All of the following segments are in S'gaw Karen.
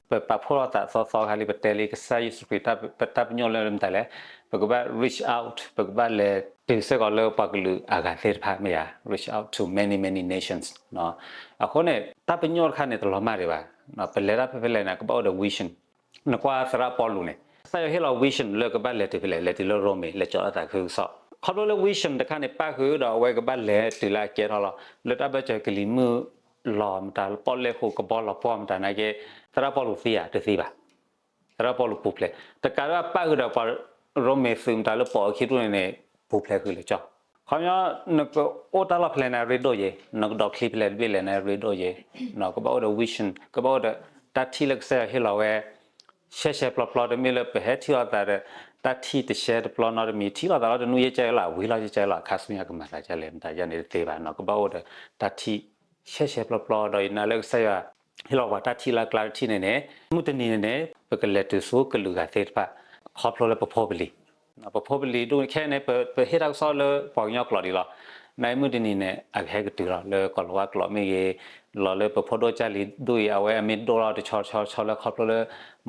ပပာ်ဖှိၣ်ထီၣ်သးသီသီခါလံ ပတဲလံ ကစၢ်ယ့ၣ်ၡူးခရံာ်တၢ်ပတၢ်ပညိၣ်လၢမတၤလဲၣ်, ပကဘၣ် reach out, ပကဘၣ်လဲၤတုၤစ့ၢ်ကီးလၢပှၤကလုာ်အဂၤသ့ၣ်တဖၣ် မ့ၢ်ဧါ, reach out to many, many nations. အဃိန့ၣ် တၢ်ပညိၣ်တခါန့ၣ် တလီၤမၢ်ဒံးဘၣ်. ပလဲၤတၢ်ဖဲဖဲလဲၣ်န့ၣ် ကဘၣ်အိၣ်ဒီး vision. နကွၢ်သရၣ်ပီလူးန့ၣ် ကစၢ်ယွၤဟ့ၣ်လီၤ vision လၢကဘၣ်လဲၤတုၤဖဲလဲၣ်, လဲၤတုၤလၢရိမ့ၤ လဲၤကၠီၤအသးခုကစီၣ်. ခီဖျိလၢ vision တခါန့ၣ် ပၣ်ဃုာ်ဒီးအဝဲကဘၣ်လဲၤတုၤလၢအကဲထီၣ်လီၤ. လၢတၢ်ဘၢၣ်စၢၤကလံၤမုၢ်လီၤမတၤ ပီၣ်လဲၣ်ဃိးကဘီလီၤပှီၢ်မတၤနာ်က့ သရၣ်ပီလူးသံဧါ, တသံဘၣ်. သရၣ်ပီလူးပူၤဖျဲး, တကးဒံးဘၣ် ပၣ်ဃုာ်ဒီးပှၤရိမ့ၤသုးမတၤလၢပိာ်အခံဒူၣ်န့ၣ်န့ၣ် ပူၤဖျဲးဃုာ်လၢကၠီ. ခီပညီ နကအိၣ်တၢ်လီၢ်ဖဲလဲၣ်န့ၣ် ရ့ဒိၣ်ယဲ, နကဒိးချံဖဲလဲၣ်တဘ့ၣ်လဲၣ်န့ၣ် ရ့ဒိၣ်ယဲ. ကဘၣ်အိၣ်ဒီး vision, ကဘၣ်အိၣ်ဒီးတၢ်ထံၣ်လၢကစၢ်ယွၤဟ့ၣ်လီၤဝဲ ရှဲရှဲပျီပျီ, တမ့ၢ်လၢပဟဲထံၣ်လိာ်သးဒီး တၢ်ထံၣ်တရှဲတပျီနီတမံၤ, ထံၣ်လိာ်သးလီၤတနွံယဲၢ်ကၢလီၤ, ဝံၤလီၤယဲၢ်ကၢလီၤ, ခါဆူညါကမၤသးဒ်လဲၣ် မတၤယၤန့ၣ်တသ့ဘၣ်နီၤ. ကဘၣ်အိၣ်ဒီးတၢ်ထံၣ် ရှဲရှဲပျီပျီ, ဒီးယနာ်လၢကစၢ်ယွၤ ဟ့ၣ်လီၤပှၤတၢ်ထံၣ်လၢကျါတထံၣ်န့ၣ်န့ၣ် မုၢ်တနံၤန့ၣ်န့ၣ် ပကလဲၤတုၤဆူကလုာ်ဂၤသ့ၣ်တဖၣ် ခီဖျိလၢပဖိပလံၤ, ပဖိပလံၤဒူၣ်ခဲန့ၣ် ပဟ့ၣ်တၢ်ကစီၣ်လၢပှၤကညီကျိာ်ဒံးလီၤ. နမုၢ်တနံၤန့ၣ် အကဟဲကတုၤလီၤလၢကီၢ်လၤဝါကျိာ်မ့ၢ်ဂ့ၤ, လီၤလၢပဖိဒိၣ်ကၢ်လံၤဒူၣ်အံၤ အဝဲအမ့ၢ်ဒိၣ်ထီၣ်တဆီဆီဆီလၢခီဖျိလၢ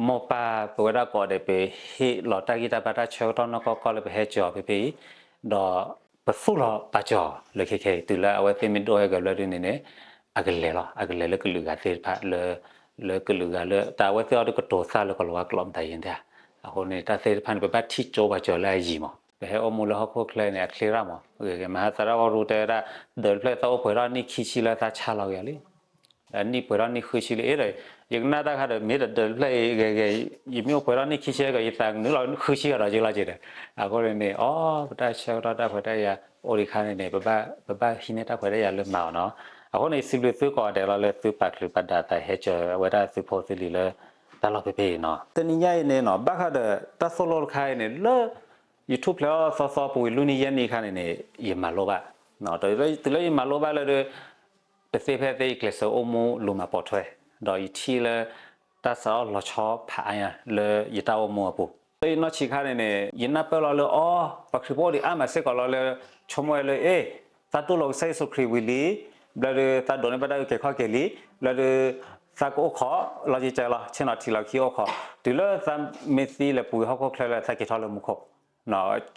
မိၢ်ပၢ်ပဝဲဒၣ်ကိးဂၤဒဲး ပဟ့ၣ်လီၤတၢ်ဂံၢ်တၢ်ဘါတၢ်ဆၢကတီၢ်နီၢ်ကီၢ်ကီၢ်လၢပဟဲကၠီၤဖဲဖဲအံၤ, ဒီး ပသူၣ်လီၤပာ်စၢၤလၢခဲခဲအံၤ တုၤလၢအဝဲသ့ၣ်မ့ၢ်ဒိၣ်ဟဲက့ၤဘျီဒ်န့ၣ်န့ၣ် အကလဲၤလီၤ, အကလဲၤလၢကလုာ်ဂၤသ့ၣ်တဖၣ်လၢ လၢကလုာ်ဂၤလၢ တၢ်အဝဲသ့ၣ်အီၤဒ်ကတိၤသၣ်လၢကီၢ်လၤဝါကျိာ်မတၤယဲၢ်တၢ်. အဃိန့ၣ် တၢ်သ့ၣ်တဖၣ်န့ၣ် ပဘၣ်ထံၣ်ကၠိပာ်စၢၤလၢအယံၤမး, ပဟဲအိၣ်မူလၢဟီၣ်ခိၣ်ချၢန့ၣ် အချ့ရၣ်မး, မဟါသရၣ်အီၣ်ရူတဲဝဲဒၣ် ဒၢးတဖျၢၣ်သးအိၣ်ပှဲၤထီၣ်နံၣ်ခံဆံလၢသးဆါလီၤက့ၤလံ နံၣ်ပှဲၤထီၣ်နံၣ်ဃုဆံလံ, အ့ဒီး ယကနၣ်တၢ်ခါဒီး မ့ၢ်တဒၢးတဖျၢၣ်အံၤဂ့ၤဂ့ၤ, ယမ့ၢ်အိၣ်ပှဲၤထီၣ်နံၣ်ခံဆံကီး ယသးနုာ်လီၤဃုဆံကဒီးက့ၤလီၤက့ၤဒီး, အဃိန့ၣ်န့ၣ် အိ ပတၢ်ဆၢကတီၢ်တၢ်ခွဲးတၢ်ယာ်အိၣ်ဒံးခါန့ၣ်န့ၣ် ပဘၣ်ဟံးန့ၢ်တၢ်ခွဲးတၢ်ယာ်လၢမၤအီၤနီၤ. အဃိန့ၣ် စံးဘျုးသုကိးဂၤဒဲးလီၤလၢသုပာ်ချုးပာ်ဒၣ်သးဟဲကၠီၤဝဲဒၣ်သုဖိသုလံၤလၢတၢ်လီၢ်ဖဲဖဲအံၤနီၤ. တနံၤညါအံၤန့ၣ်နီၤ ဘၣ်ဃးဒီးတၢ်သိၣ်လိတခါအံၤန့ၣ် လၢ YouTube ဖျဲးအီၤသီသီပူၤဝံၤလွံၢ်နံၣ်ယဲၢ်နံၣ်ခါန့ၣ်န့ၣ် ယမၤလိဘၣ်, တုၤလၢယမၤလိဘၣ်လၢဒ် တသ့ဖဲသ့ယကျဲးစၢးအိၣ်မူလူၤမၤပိာ်ထွဲ, ဒီးယထံၣ်လၢ တၢ်စးထီၣ်လီၤဆီဖးအါညါလၢယတၢ်အိၣ်မူအပူၤ, လၢယနီၢ်ဆံးခါန့ၣ်န့ၣ် ယနၢ်ပၢၢ်လီၤလၢအီၤ ပှၤခရံာ်ဖိအိၣ်ဒံးအါမးစ့ၢ်ကီးလီၤလၢ ဆိကမိၣ်ဝဲလၢ အ့ သးတူၢ်လိာ်ကစၢ်ယ့ၣ်ၡူးခရံာ်ဝံၤလံ, ဘျီဒုးသးဒိးန့ၢ်ဘၣ်တၢ်အုၣ်က့ၤခီၣ်က့ၤလံ, ဘျီဒုး သးကအိၣ်ခိးလီၤက့ၤကၢလီၤ ဆ့ၣ်နီၤထံးလီၤခံအိၣ်ခိး, တုၤလၢသးမ့ၢ်သံလၢပူၤဝံၤဟီၣ်ခိၣ်ချၢလၢသးက့ၤထီၣ်လၢမူခိၣ်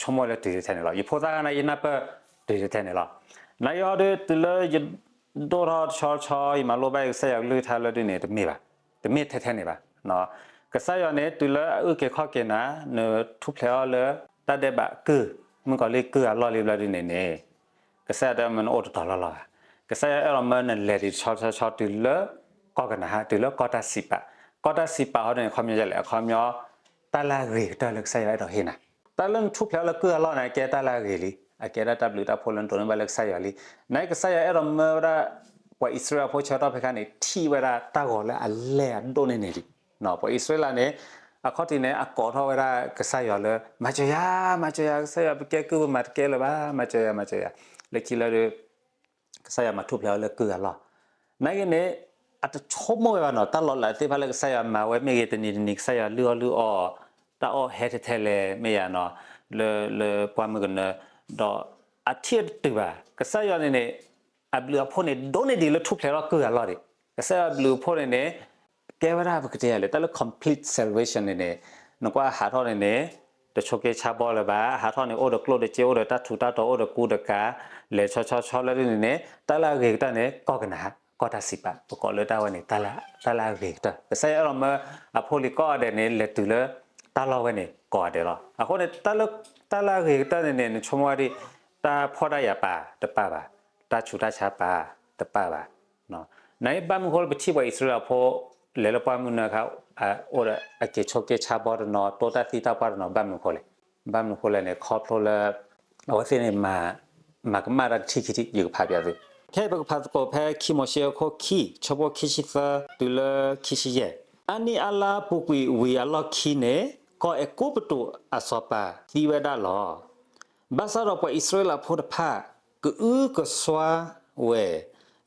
ဆိကမိၣ်လၢတုၤထဲထဲန့ၣ်လီၤ. ယဖိသၣ်ခါန့ၣ် ယနၢ်ပၢၢ်တုၤထဲထဲန့ၣ်လီၤ. နာ်က့အီၤဒုးတုၤလၢယ ဒိၣ်ထီၣ်တဆီဆီ ယမၤလိဘၣ်ကစၢ်ယွၤကလုၢ်ကထါလၢဒ်န့ၣ် တမ့ၢ်ဘၣ်, တမ့ၢ်ထဲထဲန့ၣ်ဘၣ်. ကစၢ်ယွၤန့ၣ် တုၤလၢအအုၣ်က့ၤခီၣ်က့ၤနၤ နထူၣ်ဖျဲးအီၤလၢတၢ်ဒဲးဘးကုၢ်, မုၣ်ကီၤလံၢ်ကုၢ်အလီၢ်လံဘျီဒ်န့ၣ်န့ၣ် ကစၢ်ယွၤတအဲၣ်ဒိးမၢနအိၣ်တတီၤလီၢ်လီၢ်ဘၣ်. ကစၢ်ယွၤအဲၣ်ဒိးမၢနလဲၤဒံးတဆီဆီဆီတုၤလၢ ကီၢ်ကနၤဧၣ်, တုၤလၢကီၢ်တၢ်စံးပာ်, ကီၢ်တၢ်စံးပာ်ဟီဒ်န့ၣ် အခီပညီဒ်လဲၣ်, အခီပညီ တၢ်လၢအဂ့ၤကတၢၢ်လၢကစၢ်ယွၤအဲၣ်ဒိးဟ့ၣ်နၤ. တၢ်လၢနထူၣ်ဖျဲးအီၤလၢကုၢ်အလီၢ်န့ၣ် အကဲတၢ်လၢအဂ့ၤလံ, အကဲဒၣ်တၢ်ဘျုးတၢ်ဖှိၣ်လၢနဒိးန့ၢ်ဘၣ်လၢကစၢ်ယွၤလံ. နာ်က့ကစၢ်ယွၤအဲၣ်ဒိးမၢဝဲဒၣ် ပှၤအံၣ်စရ့လးဖိဆၢကတီၢ်ဖဲခါန့ၣ် ထံၣ်ဝဲဒၣ်တၢ်ဂီၤလၢအလဲၢ်အဒိၣ်န့ၢ်န့ၣ်လံ. ပှၤအံၣ်စရ့လးန့ၣ် အခီၣ်ထံးန့ၣ် အကိးထီၣ်ဝဲဒၣ်ကစၢ်ယွၤလၢ မၤစၢၤယၤ, မၤစၢၤယၤ, ကစၢ်ယွၤ ပကဲကုၢ်ပမၤတကဲလၢၤဘၣ်, မၤစၢၤယၤ, မၤစၢၤယၤ. လၢခံလၢဒုး ကစၢ်ယွၤမၤထူၣ်ဖျဲးအီၤလၢကုၢ်အလီၢ်. နာ်က့န့ၣ် အတဆိကမိၣ်ဝဲဘၣ်နီၤ တၢ်လီၤလးသ့ၣ်တဖၣ်လၢကစၢ်ယွၤမၤဝဲမ့ၢ်ဂ့ၤ တနံၤတနံၤ ကစၢ်ယွၤလုၢ်အီၣ်လုၢ်အီ, တၢ်အီၣ်ဟဲထဲထဲလဲၣ် မ့ၢ်ယၤနီၤ, လၢ လၢပှၢ်မုၢ်ကနၢ, ဒီးအထံၣ်အတတုၤဘၣ်. ကစၢ်ယွၤန့ၣ်န့ၣ် အဘျုးအဖှိၣ်န့ၣ် ဒိၣ်န့ၢ်ဒံးလၢထူၣ်ဖျဲးထီၣ်ကုၢ်အလီၢ်ဒံး. ကစၢ်ယွၤအဘျုးအဖှိၣ်န့ၣ်န့ၣ် ကဲဝဲဒၣ်ပကတဲယၤလဲၣ် တၢ်လၢ complete salvation န့ၣ်န့ၣ် နကွၢ်ဟးထီၣ်န့ၣ်န့ၣ် တဆိးက့ဆါဘီလၢၤဘၣ်, ဟးထီၣ်န့ၣ် အိၣ်ဒီးကျိၣ်ဒီးစ့ အိၣ်ဒီးတၢ်ထူးတၢ်တီၤ အိၣ်ဒီးကူဒီးကၤ, လဲၤဆီဆီဆီလၢဒ်န့ၣ်န့ၣ် တၢ်လၢအဂ့ၤကတၢၢ်န့ၣ် ကီၢ်ကနၤဧၣ်, ကီၢ်တၢ်စံးပာ်, ပကိးလၢတၢ်ဝဲန့ၣ် တၢ်လၢအဂ့ၤကတၢၢ်. ကစၢ်ယွၤအဲၣ်ဒိးမၢအဖိလံၤကိးဂၤဒဲးန့ၣ် လဲၤတုၤလၢတၢ်လီၢ်ဝဲန့ၣ်ကိးဂၤဒဲးလီၤ. အဃိန့ၣ် တၢ်လၢ တၢ်လၢအဂ့ၤကတၢၢ်န့ၣ်န့ၣ် နဆိကမိၣ်ဝဲဒ် တၢ်ဖှီၣ်တၢ်ယာ်ပာ်တပာ်ဘၣ်, တၢ်ဆူးတၢ်ဆါပာ်တပာ်ဘၣ်. နဘၣ်မနုၤအဃိလၢပထံၣ်ပှၤအံၣ်စရ့လးဖိ လဲၤလၢပှၢ်မုၢ်ကနၢအခါ အိၣ်ဒီးအက့ၤဆိးက့ဆါဘီတနီၤ တိၢ်တၢ်သံတၢ်ပှၢ်တနီၤ ဘၣ်မနုၤအဃိလဲၣ်. ဘၣ်မနုၤအဃိလဲၣ်န့ၣ် ခီဖျိလၢ အဝဲသ့ၣ်န့ၣ် မၤကမၣ်တၢ်တထံၣ်ခံထံၣ် ယကဖးပၠးသု. ခဲအံၤပကဖးသကိးဖဲခံမိၤၡ့အခိၣ်ခံ ဆၢဖိခံဆံသၢ တုၤလၢခံဆံယဲၢ်. အါနံၣ်အါလါပူၤကွံာ်ဝံၤအလီၢ်ခံန့ၣ် ကီၢ်အဲၤကူပတူးအစီၤပၤသံဝဲဒၣ်လီၤ. ဘၣ်ဆၣ်ဒီးပှၤအံၣ်စရ့လးဖိတဖၣ် ကအုကစွါဝဲ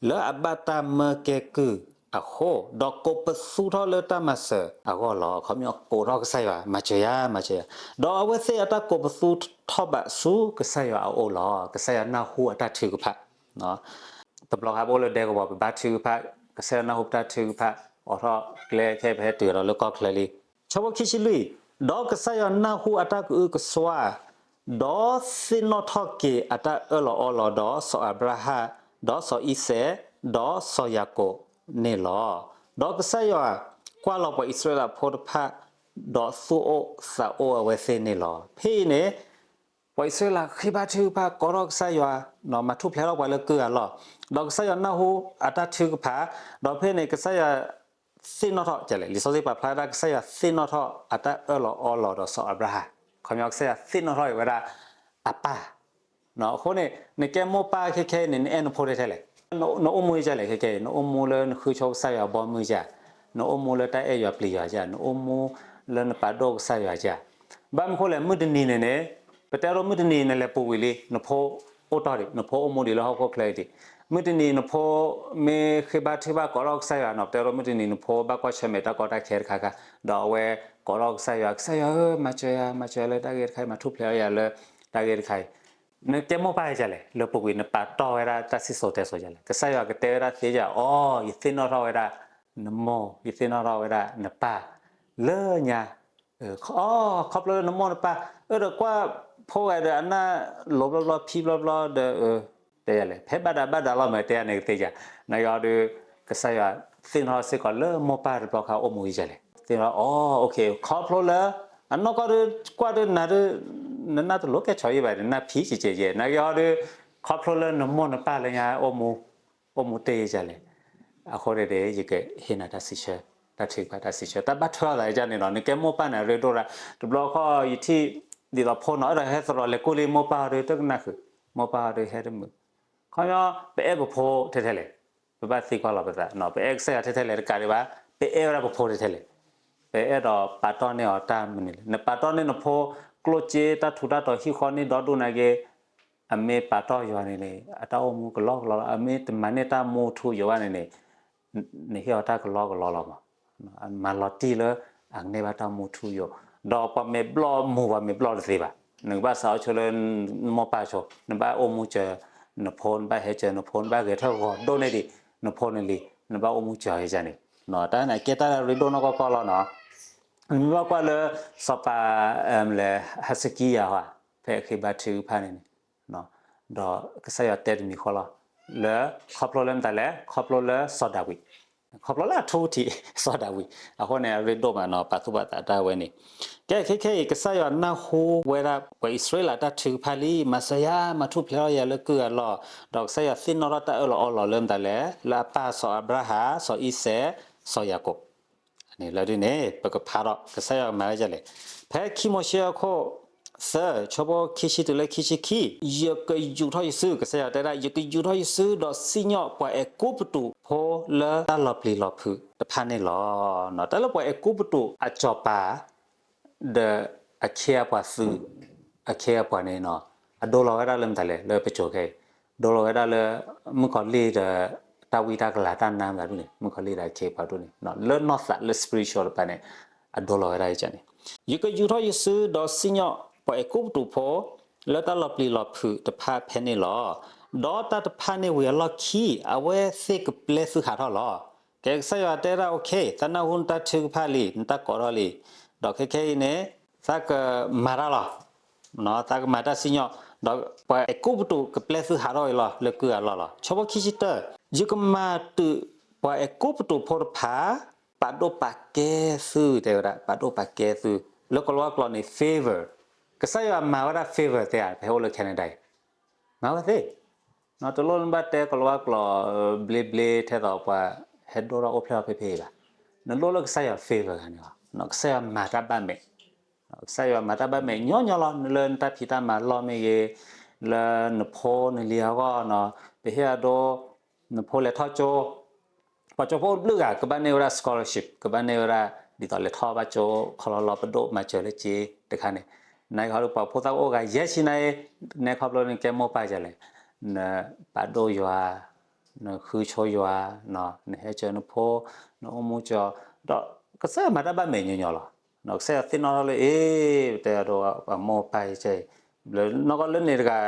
လၢအဘၣ်တၢ်မၢကဲကုၢ်အဃိ, ဒီးကိးပသူထီၣ်လၢတၢ်မၤစၢၤအဂီၢ်လီၤ. အခီပညီကိးထီၣ်ကစၢ်ယွၤ မၤစၢၤယၤ မၤစၢၤယၤ, ဒီးအဝဲသ့ၣ်အတၢ်ကိးပသူထီၣ်ဘးဆူကစၢ်ယွၤအအိၣ်လီၤ. ကစၢ်ယွၤနၢ်ဟူအတၢ်ထုကဖၣ် တဘျီဃီပအိၣ်လၢဒဲကဝီၤ ပဘါထုကဖၣ်, ကစၢ်ယွၤနၢ်ဟူပတၢ်ထုကဖၣ်, အိးထီၣ်ကျဲခဲအံၤ ပဟဲတုၤဒီးလၢကီၢ်ချၢလံ. ဆၢဖိခံဆံလွံၢ်, ဒီးကစၢ်ယွၤနၢ်ဟူအတၢ်ကအုကစွါ, ဒီးသ့ၣ်နီၣ်ထီၣ်က့ၤအတၢ်အၢၣ်လီၤအီလီၤဒီးစီၤအၤဘြၤဟၣ်, ဒီးစီၤအံၤစဲး, ဒီးစီၤယၤကိာ်န့ၣ်လီၤ. ဒီးကစၢ်ယွၤကွၢ်လီၤပှၤအံၣ်စရ့လးဖိတဖၣ်, ဒီးသူၣ်အိၣ်သးအိၣ်အဝဲသ့ၣ်န့ၣ်လီၤ. ဖဲအံၤန့ၣ် ပှၤအံၣ်စရ့လးဃ့ဘါထုကဖၣ် ကိးထီၣ်ကစၢ်ယွၤ, မၤထူၣ်ဖျဲးထီၣ်ပှၤလၢကုၢ်အလီၢ်, ဒီးကစၢ်ယွၤနၢ်ဟူအတၢ်ထုကဖၣ်, ဒီးဖဲန့ၣ် ကစၢ်ယွၤသ့ၣ်နီၣ်ထီၣ်လဲၣ်, လံာ်စီဆှံပာ်ဖျါဝဲဒၣ် ကစၢ်ယွၤသ့ၣ်နီၣ်ထီၣ်အတၢ်အၢၣ်လီၤအီလီၤဒီးစီၤအၤဘြၤဟၣ်, ခီပညီကစၢ်ယွၤသ့ၣ်နီၣ်ထီၣ်အီၤဝဲဒၣ်အပၢ် အဃိန့ၣ် နကဲမိၢ်ပၢ်ခဲခဲအံၤန့ၣ် နအဲၣ်နဖိထဲထဲလဲၣ်, နအိၣ်မူဒ်လဲၣ်ခဲခဲအံၤ, နအိၣ်မူလၢနဃုဆိကစၢ်ယွၤဘီမုၢ်ဧါ, နအိၣ်မူလၢတၢ်အဲၣ်ယွၤပျံၤယွၤဧါ, နအိၣ်မူလၢနပာ်ဒိၣ်ကစၢ်ယွၤဧါ. ဘၣ်မနုၤဃိလဲၣ် မုၢ်တနံၤန့ၣ်န့ၣ်, ပတဲဒိ မုၢ်တနံၤနလဲၤပူၤကွံာ်လံ, နဖိအိၣ်တ့ၢ်ဒံး, နဖိအိၣ်မူဒံးလၢဟီၣ်ခိၣ်ချၢအံၤဒံး, မုၢ်တနံၤနဖိမ့ၢ်ဃ့ဘါထုကဖၣ် ကိးထီၣ်ကစၢ်ယွၤန့ၣ်, ပတဲဒိ မုၢ်တနံၤနဖိဘၣ်ကွၢ်ဆၢၣ်မဲာ်တၢ်ကီတၢ်ခဲတခါခါ, ဒီးအဝဲကိးထီၣ်ကစၢ်ယွၤ, ကစၢ်ယွၤဧၢ, မၤစၢၤယၤ, မၤစၢၤယၤလၢတၢ်ဂ့ၢ်တခါအံၤ, မၤထူၣ်ဖျဲးအီၤယၤလၢတၢ်ဂ့ၢ်တခါအံၤ. နကဲမိၢ်ပၢ်ဒ်လဲၣ်, လဲၤပူၤကွံာ် နပာ်တီၢ်ဝဲဒၣ်တၢ်စံၣ်စိၤတဲစိၤဒ်လဲၣ်. ကစၢ်ယွၤကတဲဝဲဒၣ်သ့ဧါ, အိ, ယသ့ၣ်နီၣ်ထီၣ်ဝဲဒၣ်နမိၢ်, ယသ့ၣ်နီၣ်ထီၣ်ဝဲဒၣ်နပၢ်လၢညါ, ခီဖျိလၢနမိၢ်နပၢ်, အၢ ဒီးကွၢ်ဖိဂၤဒီး အနၢ်လိၤဘျီဘျီ ဖံဘျီဘျီဒီး, တဲယၤလဲၣ်, ဖဲဘၣ်ဒါဘၣ်ဒါလီၤ မ့ၢ်တဲယၤန့ၣ်ကသ့ဧါ. နာ်က့ဟီဒုး ကစၢ်ယွၤသ့ၣ်နီၣ်ထီၣ်စ့ၢ်ကီးလၢမိၢ်ပၢ်တဘျီခါအိၣ်မူဒ်လဲၣ်, သ့ၣ်နီၣ်ထီၣ်, အိ, ခီဖျိလၢ အနီၢ်ကီၢ်ဒုး ကွၢ်ဒုးနၤဒုး, နနၢ်တလိၤကဲဆီယံာ်ဘၣ်န့ၣ်, နနၢ်ဖံးကဲကဲယဲ, နာ်က့ဟီဒုး ခီဖျိလၢနမိၢ်နပၢ်လၢညါ အိၣ်မူတ့ၢ်ဒ်လဲၣ်. အဃိန့ၣ်ဒီး ယကဟ့ၣ်နၤတၢ်စံးဆၢ, တၢ်ထုကဖၣ်တၢ်စံးဆၢ, တၢ်ဘၣ်ထွဲအသးဒ်န့ၣ်ဒီး နကဲမိၢ်ပၢ်န့ၣ် အရ့ဒိၣ်ဒၣ်. တဘျီဃီ ယထံၣ်ဒ်သိးဖိန့ၣ် အဲၣ်ဒိးဟဲသရိာ်လဲၤကူၣ်လံမိၢ်ပၢ်ဟီဒုး တကနၣ်ဃုာ်, မိၢ်ပၢ်ဟီဒုးဟဲတမုာ်. ခီပညီ ပအဲၣ်ပဖိထဲထဲလဲၣ်, ပဘၣ်သံကွၢ်လီၤပသး, ပအဲၣ်ကစၢ်ယွၤထဲထဲလဲၣ်တကးဒံးဘၣ်, ပအဲၣ်ဝဲဒၣ်ပဖိထဲထဲလဲၣ်. ပအဲၣ်ဒိးပာ်တီၢ်န့ၢ်အီၤတၢ်မနုၤလဲၣ်. နပာ်တီၢ်န့ၢ်နဖိ ကျိၣ်စ့တၢ်ထူးတၢ်တီၤဟံၣ်ဃီန့ၣ် ဒီဒူၣ်နာ်က့, အမ့ၢ်ပာ်တီၢ်ယွၤန့ၣ်န့ၣ် အတၢ်အိၣ်မူကလီကလီလီၤ. အမ့ၢ်တမၤန့ၢ်တၢ်မူထူယိာ်ဘၣ်န့ၣ်န့ၣ် နဟ့ၣ်အီၤတၢ်ကလီကလီလီၤမး. မၤလီၤတံၢ်လၢအကန့ၢ်ဘၣ်တၢ်မူထူယိာ်, ဒီးပှၤမဲာ်ဘျီၣ်မူ ပှၤမဲာ်ဘျီၣ်တသ့ဘၣ်. နကဘၣ်စးအီၤဆိလၢ မိၢ်ပၢ်ဆိ, နဘၣ်အိၣ်မူစၢၤနဖိ, နဘၣ်ဟဲစၢၤနဖိ, နဘၣ်ဂဲၤထၢၣ်ဂီၤဒိၣ်န့ၢ်ဒံးနဖိန့ၣ်လံ, နဘၣ်အိၣ်မူစၢၤအီၤန့ၣ်. တၢ်န့ၣ်ကဲတၢ်ရ့ဒိၣ်နီၢ်ကီၢ်ကီၢ်လီၤနီၤ. နမ့ၢ်ဘၣ်ကွၢ်လၢ စီၤပၤ လဲၣ် ဟစကံယၤဧါ, ဖဲအဃ့ဘါထုကဖၣ်န့ၣ်န့ၣ် ဒီးကစၢ်ယွၤတဲတမံၤဃီလီၤ, လၢ ခီဖျိလၢမတၤလဲၣ်, ခီဖျိလၢစီၤဒၤဝံး, ခီဖျိလၢအထူအထံး စီၤဒၤဝံး. အဃိန့ၣ် အရ့ဒိၣ်မးနီၤ, ပာ်သူၣ်ပာ်သးတၢ်ဝဲန့ၣ်. ကဲ ခဲခဲအံၤ ကစၢ်ယွၤနၢ်ဟူဝဲဒၣ်ပှၤအံၣ်စရ့လးတၢ်ထုကဖၣ်လံ, မၤစၢၤယၤ, မၤထူၣ်ဖျဲးထီၣ်ယၤလၢကုၢ်အလီၢ်, ဒီးကစၢ်ယွၤသ့ၣ်နီၣ်ထီၣ်တၢ်အၢၣ်လီၤအီလီၤလၢမတၤလဲၣ်, လၢအပၢ်စီၤအၤဘြၤဟၣ်, စီၤအံၤစဲး, စီၤယၤကိာ် န့ၣ်လၢဒ်န့ၣ် ပကဖးဒီး ကစၢ်ယွၤမၤဝဲဒ်လဲၣ်. ဖဲခံမိၤၡ့အခိၣ်သၢ ဆၢဖိခံဆံတုၤလၢခံဆံခံ, ယကယူာ်ထီၣ်ယစု, ကစၢ်ယွၤတဲဒၣ် ယကယူာ်ထီၣ်ယစု ဒီးစံၣ်ညီၣ်ပှၤအဲၤကူပတူးဖိလၢတၢ်လီၤပျံၤလီၤဖုးတဖၣ်န့ၣ်လီၤ. တၢ်လၢပှၤအဲၤကူပတူးအစီၤပၤ ဒီးအခ့အပှၤသုး, အခ့အပှၤန့ၣ်နီၤ, အဒိလီၤဝဲဒၣ်လၢမတၤလဲၣ်, လၢပစိၤခဲအံၤ, ဒိလီၤဝဲဒၣ်လၢ မုၣ်ကီၤလံၢ်ဒီး တၢ်ဝံတၢ်ကလၤတၢ်နါမတၤဒ်န့ၣ်, မုၣ်ကီၤလံၢ်ဒီးအခ့အပှၤဒ်န့ၣ်, လၢနီၢ်သးလၢ spiritual တဖၣ်န့ၣ် အဒိလီၤဝဲဒၣ်န့ၣ်. ယကယူာ်ထီၣ်ယစုဒီးစံၣ်ညီၣ်ပှၤအဲၤကူပတူးဖိ လၢတၢ်လီၤပျံၤလီၤဖုးတဖၣ်ဖဲန့ၣ်လီၤ. ဒီးတၢ်တဖၣ်န့ၣ်ဝံၤအလီၢ်ခံ အဝဲသ့ၣ်ကပျဲသုဟးထီၣ်လီၤ. ကဲကစၢ်ယွၤတဲဒၣ် okay, သးနၢ်ဟူနတၢ်ထုကဖၣ်လံ, နတၢ်ကိးထီၣ်လံ, ဒီးခဲခဲအံၤန့ၣ် သးကမၤတၢ်လီၤ. သးကမၤတၢ်စံၣ်ညီၣ်, ဒီးပှၤအဲၤကူပတူးကပျဲသုဟးထီၣ်ဝံၤလီၤ လၢကုၢ်အလီၢ်လီၤ. ဆၢဖိခံဆံတၢ, ယကမၤတုာ်ပှၤအဲၤကူပတူးဖိတဖၣ် ပာ်ဒိၣ်ပာ်ကဲသု, တဲဝဲဒၣ် ပာ်ဒိၣ်ပာ်ကဲသု, လၢကီၤလၤဝါကျိာ်န့ၣ် favor, ကစၢ်ယွၤမၤဝဲဒၣ် favor သ့ဧါ, ပဟဲအိၣ်လၢ Canada အံၤ မၤဝဲသ့, တလိၣ်နဘၣ်တဲကီၤလၤဝါကျိာ် ဘျ့ဘျ့ထဲသိးပှၤဟဲဒိၣ်ထီၣ်အိၣ်ဖျဲၣ်အီၤဖဲဖဲအံၤဘၣ်. နလိၣ်လၢကစၢ်ယွၤ favor ဂၤန့ၣ်လီၤ. ကစၢ်ယွၤမၤတၢ်ဘၣ်မဲာ်, ကစၢ်ယွၤမၤတၢ်ဘၣ်မဲာ်ညီညီလီၤ. နလၢနတၢ်ဖံးတၢ်မၤလီၢ်မ့ၢ်ဂ့ၤ, လၢနဖိနလံၤအဂီၢ်နီၤ, ပဟ့ၣ်အဒိ နဖိလဲၤထီၣ်ကၠိ, ပှၤကၠိဖိတဘျုးဂၤ ကဘၣ်န့ၢ်ဝဲဒၣ် scholarship, ကဘၣ်န့ၢ်ဝဲဒၣ် ဒ်သိးလဲၤထီၣ်ဘၣ်ကၠိခီလီလီ ပဒိၣ်မၤစၢၤလၢက့တခါန့ၣ်, နာ်က့ဟီဒုး ပှၤဖိသၣ်ကအိၣ်ဂၤယဲၢ်ဆံနါအံၤ, နဲခီဖျိနကဲမိၢ်ပၢ်ဒ်လဲၣ်, နပာ်ဒိၣ်ယွၤ, နဃုဆိယွၤ, နဟဲစၢၤနဖိ, နအိၣ်မူစၢၤ, ဒီးကစၢ်ယွၤမၤတၢ်ဘၣ်မဲာ်ညီညီလီၤ. ကစၢ်ယွၤသ့ၣ်နီၣ်ထီၣ်လၢ အ့, ပတဲအဒိ ပှၤမိၢ်ပၢ်ယဲၢ်ဆံအံၤ, ဘျီနီၢ်ကီၢ်လၢန့ၣ်တဂၤ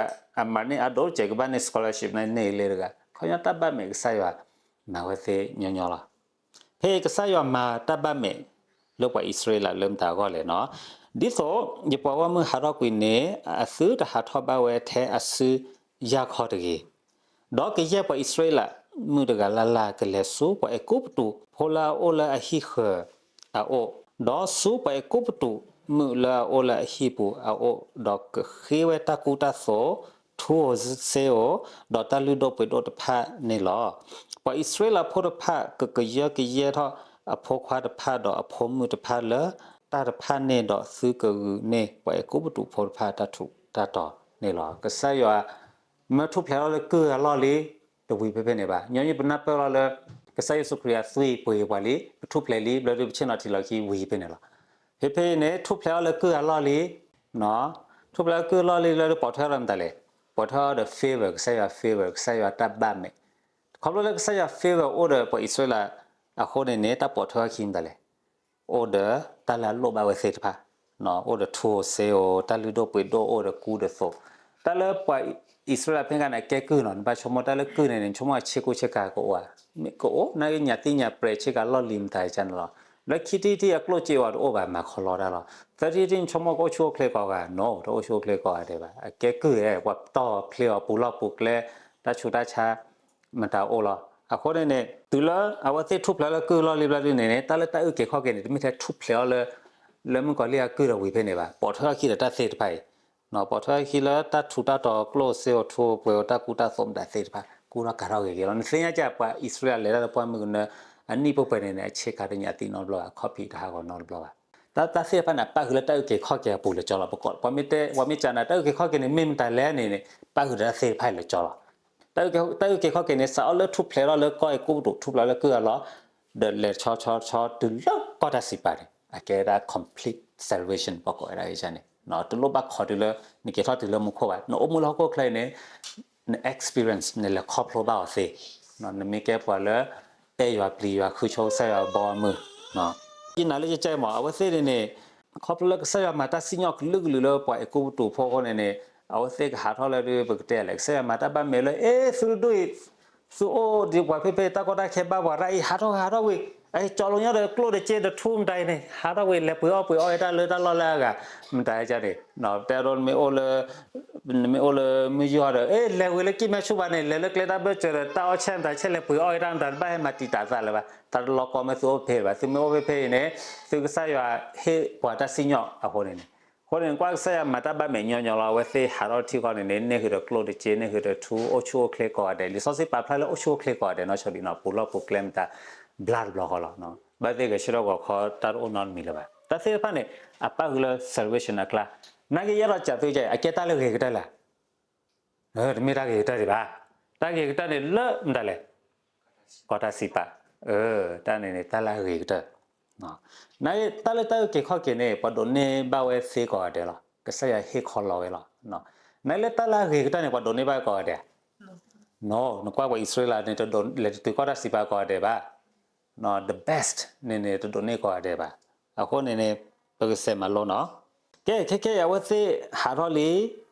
အမၤန့ၢ်အဒိကဲး ကဘၣ်န့ၢ် scholarship န့ၣ်န့ၢ်လၢတဂၤ, ခီပညီတၢ်ဘၣ်မဲာ်ကစၢ်ယွၤမၤဝဲသ့ညီညီလီၤ. ဖဲအံၤကစၢ်ယွၤမၤတၢ်ဘၣ်မဲာ်လၢပှၤအံၣ်စရ့လးလၢမတၤအဂီၢ်လဲၣ်နီၤ. ဒ်သိးယပှၤဂီၢ်မုၢ်ဟးထီၣ်ကွံာ်န့ၣ် အသုတဟးထီၣ်ဘၣ်ဝဲထဲအစုယၢ်ခီတဂ့ၤ. ဒီးကယဲၢ်ပှၤအံၣ်စရ့လးမုၣ်တဂၤလၢ်လၢ် ကလဲၤဆူပှၤအဲၤကူပတူးဖိလၢအအိၣ်လၢအဟံၣ်ဃၢၤအအိၣ်, ဒီးဆူပှၤအဲၤကူပတူးမုၣ်လၢအအိၣ်လၢအဟံၣ်ပူၤအအိၣ်, ဒီးကဃ့ဝဲတၢ်ကူတၢ်သိး, ထူဧိၤစ့ဧိၤ, ဒီးတၢ်လုၢ်ဒိၣ်ပှ့ၤဒိၣ်တဖၣ်န့ၣ်လီၤ. ပှၤအံၣ်စရ့လးဖိတဖၣ်ကကယၢကယဲထီၣ်အဖိခွါတဖၣ်ဒီးအဖိမုၣ်တဖၣ်လၢတၢ်တဖၣ်န့ၣ်, ဒီးသုကဂုာ်န့ၢ်ပှၤအဲၤကူပတူးဖိတဖၣ်တၢ်ထူးတၢ်တီၤန့ၣ်လီၤ. ကစၢ်ယွၤ မ့ၢ်ထူၣ်ဖျဲးထီၣ်လၢကုၢ်အလီၢ်လံ, တဝံၤဖဲဖဲန့ၣ်ဘၣ်. ညီနုၢ်ပနၢ်ပၢၢ်လီၤလၢ ကစၢ်ယ့ၣ်ၡူးခရံာ်အသွံၣ်ပှ့ၤပှၤလံ, ပထူၣ်ဖျဲးလံ, ဘျီဒုးပဆ့ၣ်နီၤထံလီၤခံဝံၤဖဲန့ၣ်လီၤ. ဖဲဖဲအံၤန့ၣ် ထူၣ်ဖျဲးထီၣ်လၢကုၢ်အလီၢ်လံ, ထူၣ်ဖျဲးထီၣ်လၢကုၢ်အလီၢ်လံ ဘျီဒုးပိာ်ထွဲထီၣ်မတၤလဲၣ်, ပိာ်ထွဲထီၣ်ဒီး favor, ကစၢ်ယွၤ favor, ကစၢ်ယွၤတၢ်ဘၣ်မဲာ်. ခီဖျိလၢကစၢ်ယွၤ favor အိၣ်ဒီးပှၤအံၣ်စရ့လးအဃိန့ၣ်န့ၣ် တၢ်ပိာ်ထွဲထီၣ်ခံမတၤလဲၣ်, အိၣ်ဒီးတၢ်လၢအလိၣ်ဘၣ်ဝဲသ့ၣ်တဖၣ်, အိၣ်ဒီးထူဧိၤစ့ဧိၤ, တၢ်လုၢ်ဒိၣ်ပှ့ၤဒိၣ်, အိၣ်ဒီးကူဒီးသိး. တၢ်လၢပှၤအံၣ်စရ့လးဖဲန့ၣ်ကဲကုၢ်နီၤ, နဘၣ်ဆိကမိၣ်တၢ်လၢကုၢ်န့ၣ်န့ၣ် နဆိကမိၣ်အဆ့ကူဆ့ကၤကအိၣ်ဧါ, ကအိၣ်, နာ်က့ညၣ်သံညၣ်ပြဲးဆ့ကၤလီၢ်လံၤမတၤကန့ၣ်လီၤ. လၢခံထံၣ်တထံၣ်အကျိၣ်စ့အိၣ်တအိၣ်ဘၣ် မၤခီလီတၢ်လီၤ. သၢထံၣ်တထံၣ် နဆိကမိၣ်ကအိၣ်ဆူၣ်အိၣ်ချ့ကိးဂၤ, no, တအိၣ်ဆူၣ်အိၣ်ချ့ကိးဂၤဒဲးဘၣ်. အကဲကုၢ်ဧါ, ပှၤတီၢ်ဖျ့အီၤပူၤလီၢ်ပူၤကျဲ, တၢ်ဆူးတၢ်ဆါ မတၤအိၣ်လီၤ. အဃိန့ၣ်န့ၣ် တုၤလၢအဝဲသ့ၣ်ထူၣ်ဖျဲးလၢကုၢ်လီၢ်လံဘျီဒုန့ၣ်န့ၣ် တၢ်လၢတၢ်အုၣ်က့ၤခီၣ်က့ၤန့ၣ် တမ့ၢ်ထဲထူၣ်ဖျဲးအီၤလၢ လၢမုၣ်ကီၤလံၢ်အကုၢ်ဒီးဝံၤဖဲန့ၣ်ဘၣ်. ပိာ်ထွဲထီၣ်ခံဒီးတၢ်သ့ၣ်တဖၣ်အံၤ, ပိာ်ထွဲထီၣ်ခံလၢတၢ်ထူးတၢ်တီၤ ကျိၣ်စ့ဧိၤ ထူဧိၤပှဲၤဧိၤ တၢ်ကူတၢ်သိးမတၤသ့ၣ်တဖၣ် ကူထီၣ်ကၤထီၣ်ဂ့ၤဂ့ၤလီၤ. နသ့ၣ်ညါကပှၤအံၣ်စရ့လးလဲၤတၢ်လၢပှၢ်မုၢ်ကနၢ အနံၣ်ပှဲၤပှဲၤန့ၣ်န့ၣ် အဆ့ကၤတညၣ်သံနီတဘျီဘၣ်, ခီၣ်ဖံးတဟးဂီၤနီတဘျီဘၣ်. တၢ် တၢ်သ့ၣ်တဖၣ်န့ၣ် ပၣ်ဃုာ်လၢတၢ်အုၣ်က့ၤခီၣ်က့ၤအပူၤလၢကၠီလီၤ. ပကိး ပှၤမ့ၢ်တဲ ပှၤမ့ၢ်ကနၣ်တၢ်အုၣ်က့ၤခီၣ်က့ၤန့ၣ် မ့ၢ်မတၤလဲၣ်န့ၣ်န့ၣ် ပၣ်ဃုာ်ဒီးတၢ်သ့ၣ်တဖၣ်အံၤလၢကၠီလီၤ. တၢ်အုၣ်က့ၤခီၣ်က့ၤန့ၣ် စးအီၤလၢထူၣ်ဖျဲးထီၣ်လၢကီၢ်အဲၤကူပတူး ထူၣ်ဖျဲးလၢကုၢ်အလီၢ် ဒီးလဲၤဆီဆီဆီတုၤလၢကီၢ်တၢ်စံးပာ်န့ၣ် အကဲဒၣ် complete salvation ပကိးဝဲဒၣ်န့ၣ်, တလိၣ်ဘၣ်ခိးတုၤလၢ နက့ၤထီၣ်တုၤလၢမူခိၣ်ဘၣ်. နအိၣ်မူလၢဟီၣ်ခိၣ်ချၢအံၤန့ၣ် န experience နလဲၤခီဖျိဘၣ်အီၤသ့, နမ့ၢ်ကဲပှၤလၢ အဲၣ်ယွၤပျံၤယွၤ ဃုဆိကစၢ်ယွၤဘီအမုၢ်, ယနာ်လၢယကဲမး အဝဲသ့ၣ်န့ၣ်န့ၣ် ခီဖျိလၢကစၢ်ယွၤမၤတၢ်စံၣ်ညီၣ်ကလုာ်ကလုာ်လၢပှၤအဲၤကူပတူးဖိအဃိန့ၣ်န့ၣ် အဝဲသ့ၣ်ကဟးထီၣ်လၢဒုး ပကတဲလဲၣ် ကစၢ်ယွၤမၤတၢ်ဘၣ်မဲာ်လၢ အဲ သုတဒူၣ်အံၤ သုအိၣ်ဒံးပှၤဖဲဖဲ တၢ်ကီတၢ်ခဲဘၣ်ပှၤတၢ်အံၤ ဟးထီၣ်ဝံၤ ဟးထီၣ်ဝံၤ, အကၠီလိာ်ညီဒီးကျိၣ်တက့ဒီးထူမတၤအံၤန့ၣ် ဟးထီၣ်ဝံၤ လဲၤပှ့ၤအီၣ်ပှ့ၤအီၣ်ဝဲတၢ်လၢတၢ်လီၢ်လၢအဂၤ မတၤဒ်န့ၣ်, တဲဒိ နမ့ၢ်အိၣ်လၢ မုၢ်ယီၢ်ဒီး အဲ လဲၤဝံၤလၢကံၢ်မဲဆူၣ်ဘၣ်န့ၣ် လဲၤလၢကျဲတၢ်ဘၢၣ်စၢၤဒီး တၢ်အီၣ်ဆဲၣ်မတၤဆဲၣ် လဲၤပှ့ၤအီၣ်ဝဲတၢ်မတၤ တဘၣ်ဟဲမၤတံာ်တာ်သးလၢၤဘၣ်. တၢ်တလီၢ်ကီမ့ၢ်သုအိၣ်ဖဲဘၣ် သုမ့ၢ်အိၣ်ဖဲဖဲအံၤန့ၣ် သုကစၢ်ယွၤဟ့ၣ်ပှၤတၢ်စံၣ်ညီၣ်အဃိန့ၣ်န့ၣ်, အဃိန့ၣ် ကွၢ်ကစၢ်ယွၤမၤတၢ်ဘၣ်မဲာ်ညီညီလီၤ. အဝဲသ့ၣ်ဟးထီၣ်ထံဃီန့ၣ်န့ၣ် န့ၢ်ဃုာ်ဒီးကျိၣ်တက့ န့ၢ်ဃုာ်ဒီးထူ အိၣ်ဆူၣ်အိၣ်ချ့ကိးဂၤဒဲး, လံာ်စီဆှံပာ်ဖျါလၢအိၣ်ဆူၣ်အိၣ်ချ့ကိးဂၤဒဲးနီၤ ဆီဒံးနီၤ ပူၤလီၢ်ပူၤကျဲမတၤ ဘျါတဘျီဃီလီၤ. ဘၣ်သ့ၣ်ဂဲၤဆၢထၢၣ်ဂီၤခီတၢ်တအိၣ်နီတမံၤလၢၤဘၣ်. တၢ်သ့ၣ်တဖၣ်န့ၣ် အပၣ်ဃုာ်လၢ salvation အကျါ, နာ်က့ယအဲၣ်ဒိးစံးသုကဲ အကဲတၢ်လၢဂ့ၤကတၢၢ်လၢ တမ့ၢ်တၢ်ဂ့ၤကတၢၢ်ဒံးဘၣ်. တၢ်ဂ့ၤကတၢၢ်န့ၣ်လၢမတၤလဲၣ်, ကီၢ်တၢ်စံးပာ်, တၢ်န့ၣ်န့ၣ် တၢ်လၢအဂ့ၤကတၢၢ်. နာ်က့တၢ်လၢတၢ်အုၣ်က့ၤခီၣ်က့ၤန့ၣ် ပှၤဒိးန့ၢ်ဘၣ်ဝဲသ့ကိးဂၤဒဲးလီၤ. ကစၢ်ယွၤဟ့ၣ်ခီလီၤဝဲလီၤ. နာ်က့လၢတၢ်လၢအဂ့ၤကတၢၢ်န့ၣ် ပှၤဒိးန့ၢ်ဘၣ်ကိးဂၤဒဲး, နကွၢ်ပှၤအံၣ်စရ့လးန့ၣ် တဒိးလဲၤတတုၤကီၢ်တၢ်စံးပာ်ကိးဂၤဒဲးဘၣ်. The best န့ၣ်န့ၣ် တဒိးန့ၢ်ကိးဂၤဒဲးဘၣ်. အဃိန့ၣ်န့ၣ် ပကစဲးမၤလိနီၤ. ကဲ ခဲကဲအံၤ အဝဲသ့ၣ်ဟးထီၣ်လံ,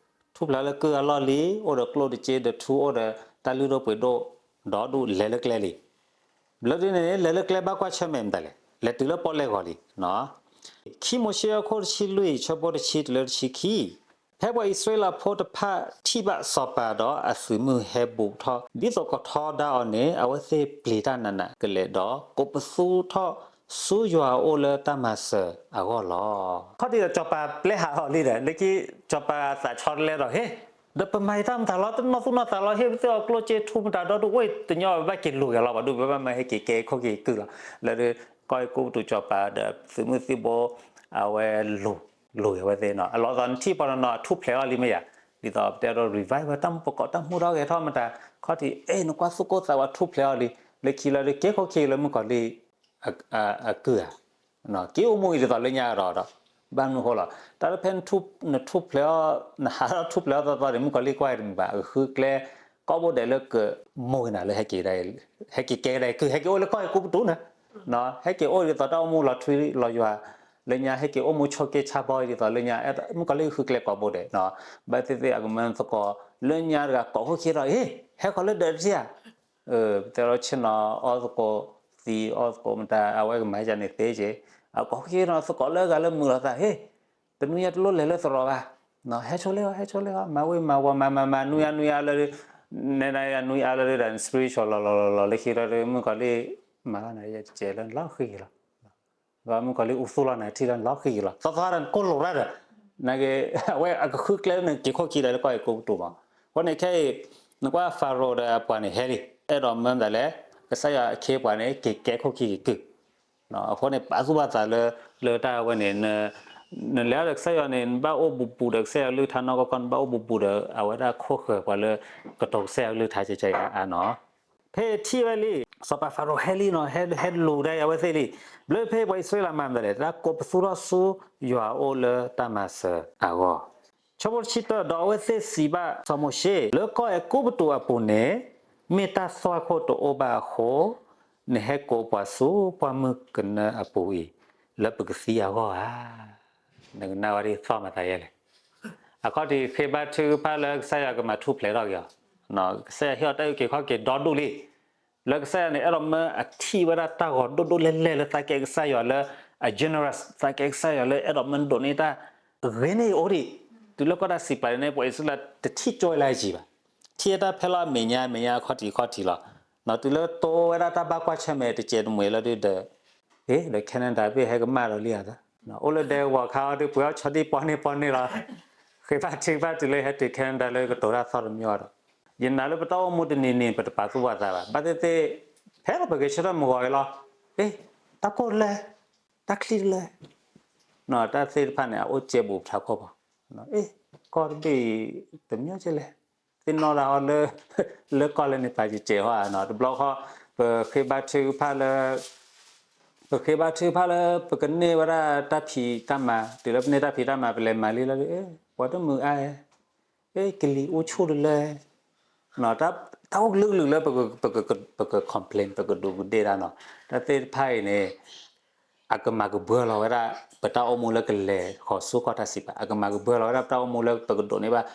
ထူၣ်ဖျဲးလၢကုၢ်အလီၢ်လံ, အိၣ်ဒီးကျိၣ်တက့ဒီးထူ အိၣ်ဒီးတၢ်လုၢ်ဒိၣ်ပှ့ၤဒိၣ်, ဒီးဒုးလဲၤလၢကျဲလံ. ဘျီဒုန့ၣ် လဲၤလၢကျဲဘၣ်ကွၢ်ဆၢၣ်မဲာ်မတၤလဲၣ်, လဲၤတုၤလၢပီၣ်လဲၣ်ဂီၤလံ. ခံမိၤၡ့အခိၣ်တဆံလွံၢ် ဆၢဖိတဆံတုၤလၢတဆံခံ, ဖဲပှၤအံၣ်စရ့လးဖိတဖၣ်ထံၣ်ဘၣ်စီၤပၤဒီးအသုးမုၢ်ဟဲဘူးထီၣ် ဒ်သိးကထီဒါအီၤန့ၣ် အဝဲသ့ၣ်ပျံၤတၢ်နးနးကလဲာ်ဒီး ကိးပသူထီၣ်ဆူယွၤအအိၣ်လၢတၢ်မၤစၢၤအဂီၢ်လီၤ. ခီၣ်ထံးဒီးစီၤပၤပျဲဟးအီၤလံဒီး လၢခံစီၤပၤသးဆီတလဲဒီး ဟ့ၣ်, ဒီးပမၤယတၢ်မတၤလီၤ, တနီၢ်သူၣ်နီၢ်သးလီၤ, ဟ့ၣ်ပသ့ၣ်အီၤကျိၣ်စ့ထူမတၤဒီဒူၣ်ဝဲ တညီဘၣ်က့ၤလူၤဂဲၤလီၤ, ပှၤဒုးဘၣ်မၤဟဲက့ၤကဲခိၣ်က့ၤကုၢ်လီၤ. လၢဒုး ကီၢ်အဲၤကူပတူးစီၤပၤဒီးသုးမုၢ်သံၣ်ဘိ အဝဲလူၤ လူၤဂဲၤဝဲသ့ၣ်နီၤ. အလီၢ်သီနထံၣ်ပှၤနီၤနီၤ အထူၣ်ဖျဲးအီၤလံမ့ၢ်ယၤ, ဒ်သိးပတဲဒီး revival တၢ်မူပကိးတၢ်မူထီၣ်ဂဲၤထီၣ်မတၤ, ခီၣ်ထံး အဲ နကွၢ်သူၣ်ကိၢ်သးဝးထူၣ်ဖျဲးအီၤလံ, လၢခံလၢဒုးကဲခိၣ်က့ၤလၢမုၣ်ကီၤလံၢ် အကုၢ်ဧါ, က့ၤအိၣ်မူအံၤဒ်သိးလၢညါဒီးဒီး ဘၣ်မနုၤဃိလီၤ. တၢ်လၢဖဲနထူၣ်ဖျဲးအီၤ နဟးထီၣ်ထူၣ်ဖျဲးအီၤသီသီန့ၣ် မုၣ်ကီၤလံၢ်ကွၢ်တမုာ်ဘၣ်, အဃုကျဲကိးဘိဒဲးလၢကမိၢ်ကနၣ်လၢ ဟဲက့ၤကဲကဒါအံၤ ကုၢ်ဟဲက့ၤအိၣ်လၢကီၢ်အဲၤကူပတူးန့ၣ်, ဟဲက့ၤအိၣ်ဒ်သိးတၢ်အိၣ်မူလီၤထွံလီၤယွၤလၢညါ, ဟဲက့ၤအိၣ်မူဆိးက့ဆါဘီဒ်သိးလၢညါ, မုၣ်ကီၤလံၢ်ဃုကျဲကိးဘိဒဲး, ဘၣ်သ့ၣ်သ့ၣ်အကမၢသကိးလၢညါတဂၤကိးခိၣ်ခံဒီး ဟ့ၣ် ဟဲဃီၤလၢဒၢးတထံၣ်ဧါ, ပတဲလီၤဆ့ၣ်နီၤအီသကိး သံအီၣ်သကိးမတၤ အဝဲကမၤယၤန့ၣ်သ့က့, အကီၢ်ခံနီၤ သကိးလၢအဂၤလၢမုာ်လီၤသး ဟ့ၣ်, တနွံညါတလိၣ်လဲၤလၢသရိာ်ဘၣ်, ဟဲဆိလ့ၣ်အီၤ ဟဲဆိလ့ၣ်အီၤ မၤဝံၤမၤဝီၤ မၤမၤမၤ နွံအါနွံအါလၢ နနွံအါလၢဒၣ် spiritual လီၤလီၤလီၤလီၤ လၢခံလီၤဒီး မုၣ်ကီၤလံၢ် မၤလီၤနၤ ယတစဲးလၢနလီၤဃံလီၤ, ဘၣ်မုၣ်ကီၤလံၢ်အူသူၣ်လီၤနၤထံၣ်လၢနလီၤဃံလီၤ သီသီတၢ်နကိၢ်လိာ်ရၣ်ဒီး နက့ အဝဲအကဃုကျဲလၢနက့ၤခိၣ်ခံဒီးလၢကီၢ်အဲၤကူပတူးမး, အဃိန့ၣ်ခဲအံၤ နကွၢ်ဖၤရိၤဒီးအပှၤန့ၣ်ဟဲလံ, အဲၣ်ဒိးမၢမတၤလဲၣ်, ကစၢ်ယွၤအခ့အပှၤန့ၣ် က့ၤကဲခိၣ်ခံက့ၤကုၢ် အဃိန့ၣ် ပာ်သူၣ်ပာ်သးလၢ လၢတၢ်ဝဲန့ၣ် နလဲၤဒီးကစၢ်ယွၤန့ၣ် နဘၣ်အိၣ်ဘူးဘူးဒီးကစၢ်ယွၤကလုၢ်ကထါနီၢ်ကီၢ်ခီ နဘၣ်အိၣ်ဘူးဘူးဒီး အဝဲဒၣ်ခိၣ်ဃၢၤပှၤလၢ ကတိၤကစၢ်ယွၤကလုၢ်ကထါကဲကဲအံၤအါနီၤ, ဖဲထံၣ်ဝဲလံ စီၤပၤဖၤရိၤဟဲလံနီၤ ဟဲလူၤဒၣ်အဝဲသ့ၣ်လံ, ဘျီဖဲပှၤအံၣ်စရ့လးမၤမတၤလဲၣ် တၢ်ကိးပသူထီၣ်ဆူယွၤအအိၣ်လၢတၢ်မၤစၢၤအဂီၢ် ဆၢဖိတဆံတၢ ဒီးအဝဲသ့ၣ်စံးဘၣ်စီၤမိၤၡ့, လၢကီၢ်အဲၤကူပတူးအပူၤန့ၣ် မ့ၢ်တၢ်သွၣ်ခိၣ်တအိၣ်ဘၣ်အဃိ, နဟဲကိးပှၤဆူပှၢ်မုၢ်ကနၢအပူၤအံၤ လၢပကသံအဂီၢ်ဧါ. နကနၣ်ဝဲဒ်သီၣ်မၤသးယဲလဲၣ်. အခီၣ်ထံးဃ့ဘါထုကဖၣ်လၢကစၢ်ယွၤကမၤထူၣ်ဖျဲးထီၣ်က့ၤအီၤ, ကစၢ်ယွၤဟ့ၣ်အီၤတၢ်အုၣ်က့ၤခီၣ်က့ၤဒီဒူၣ်လံ လၢကစၢ်ယွၤန့ၣ် အဲၣ်ဒိးမၢအထံၣ်ဝဲဒၣ်တၢ်ဂီၤဒိၣ်ဒိၣ်လဲၢ်လဲၢ်လၢသးကဲကစၢ်ယွၤလၢအ generous, သးကဲကစၢ်ယွၤလၢအဲၣ်ဒိးမၢဒိးန့ၢ်တၢ်ဂ့ၤန့ၣ်အိၣ်ဒံး, တုၤလၢကီၢ်တၢ်စံးပာ်န့ၣ် ပှၤအံၣ်စရ့လးတထံၣ်ကၠီလၢအယံၤဘၣ်, ထံၣ်တၢ်ဖဲလီၤအမဲာ်ညါ အမဲာ်ညါအခီၣ်ထံးခီၣ်ထံးလီၤ. တုၤလၢတိဝဲဒၣ်တၢ်ဘၣ်ကွၢ်ဆၢၣ်မဲာ်တစဲးတမှဲာ်လီၤဒုဒီး, ဟ့ၣ် ဒီး Canada ဘ့ၣ်ဟဲကမၣ်ဒီးလံဧါ, အိၣ်လၢဒဲကဝီၤခါအီၤဒု ပှ့ၤအီၣ်ဆီဒံၣ်ပီန့ၢ်ပီန့ၢ်လီၤ. ဃ့ဘါထုကဖၣ်တုၤလၢဟဲတုၤ Canada လၢကတိၤတၢ်သီၣ်တမံၤအီၤဒီး, ယနာ်လၢပတၢ်အိၣ်မူတနံၤနံၤ ပတပာ်သူၣ်ပာ်သးဘၣ်. ဘၣ်သ့ၣ်သ့ၣ် ဖဲလီၤပက့ၤဆၢထၢၣ်မုၢ်ဂီၤအံၤလီၤ. အ့ တၢ်ကိၢ်တလၢ, တၢ်ချံတလၢ, တၢ်သ့ၣ်တဖၣ်န့ၣ် အအိၣ်စဲဘူးပထးခိၣ်ဘၣ်. အ့ ကီၢ်တဘ့ၣ်အံၤ တမံၤကလဲၣ်, သ့ၣ်နီၣ်ဒၣ်အီၤလၢ လၢကီၢ်လၢန့ၣ်ပာ်စဲးဟီဧါနီၤ. တဘျီဃီ ပဃ့ဘါထုကဖၣ်လၢ ပဃ့ဘါထုကဖၣ်လၢ ပကန့ၢ်ဝဲဒၣ်တၢ်ဖံးတၢ်မၤ, တုၤလၢပန့ၢ်တၢ်ဖံးတၢ်မၤ ပလဲၤမၤလံလီၤဒု အ့ ပှၤတမုာ်အါ, အ့ ကလံၤအူဆူၣ်တလၢ, တၢ်အိၣ်ကလုာ်ကလုာ်လၢ ပက complain ပကဒူးကဒ့ၣ်တၢ်နီၤ. တၢ်သ့ၣ်တဖၣ်အံၤန့ၣ် အကမၤကဘှၢလီၤဝဲဒၣ် ပတၢ်အိၣ်မူလၢကလဲၤဃီၤဆူကီၢ်တၢ်စံးပာ်, အကမၤကဘှၢလီၤဝဲဒၣ်ပတၢ်အိၣ်မူလၢပကဒိးန့ၢ်ဘၣ်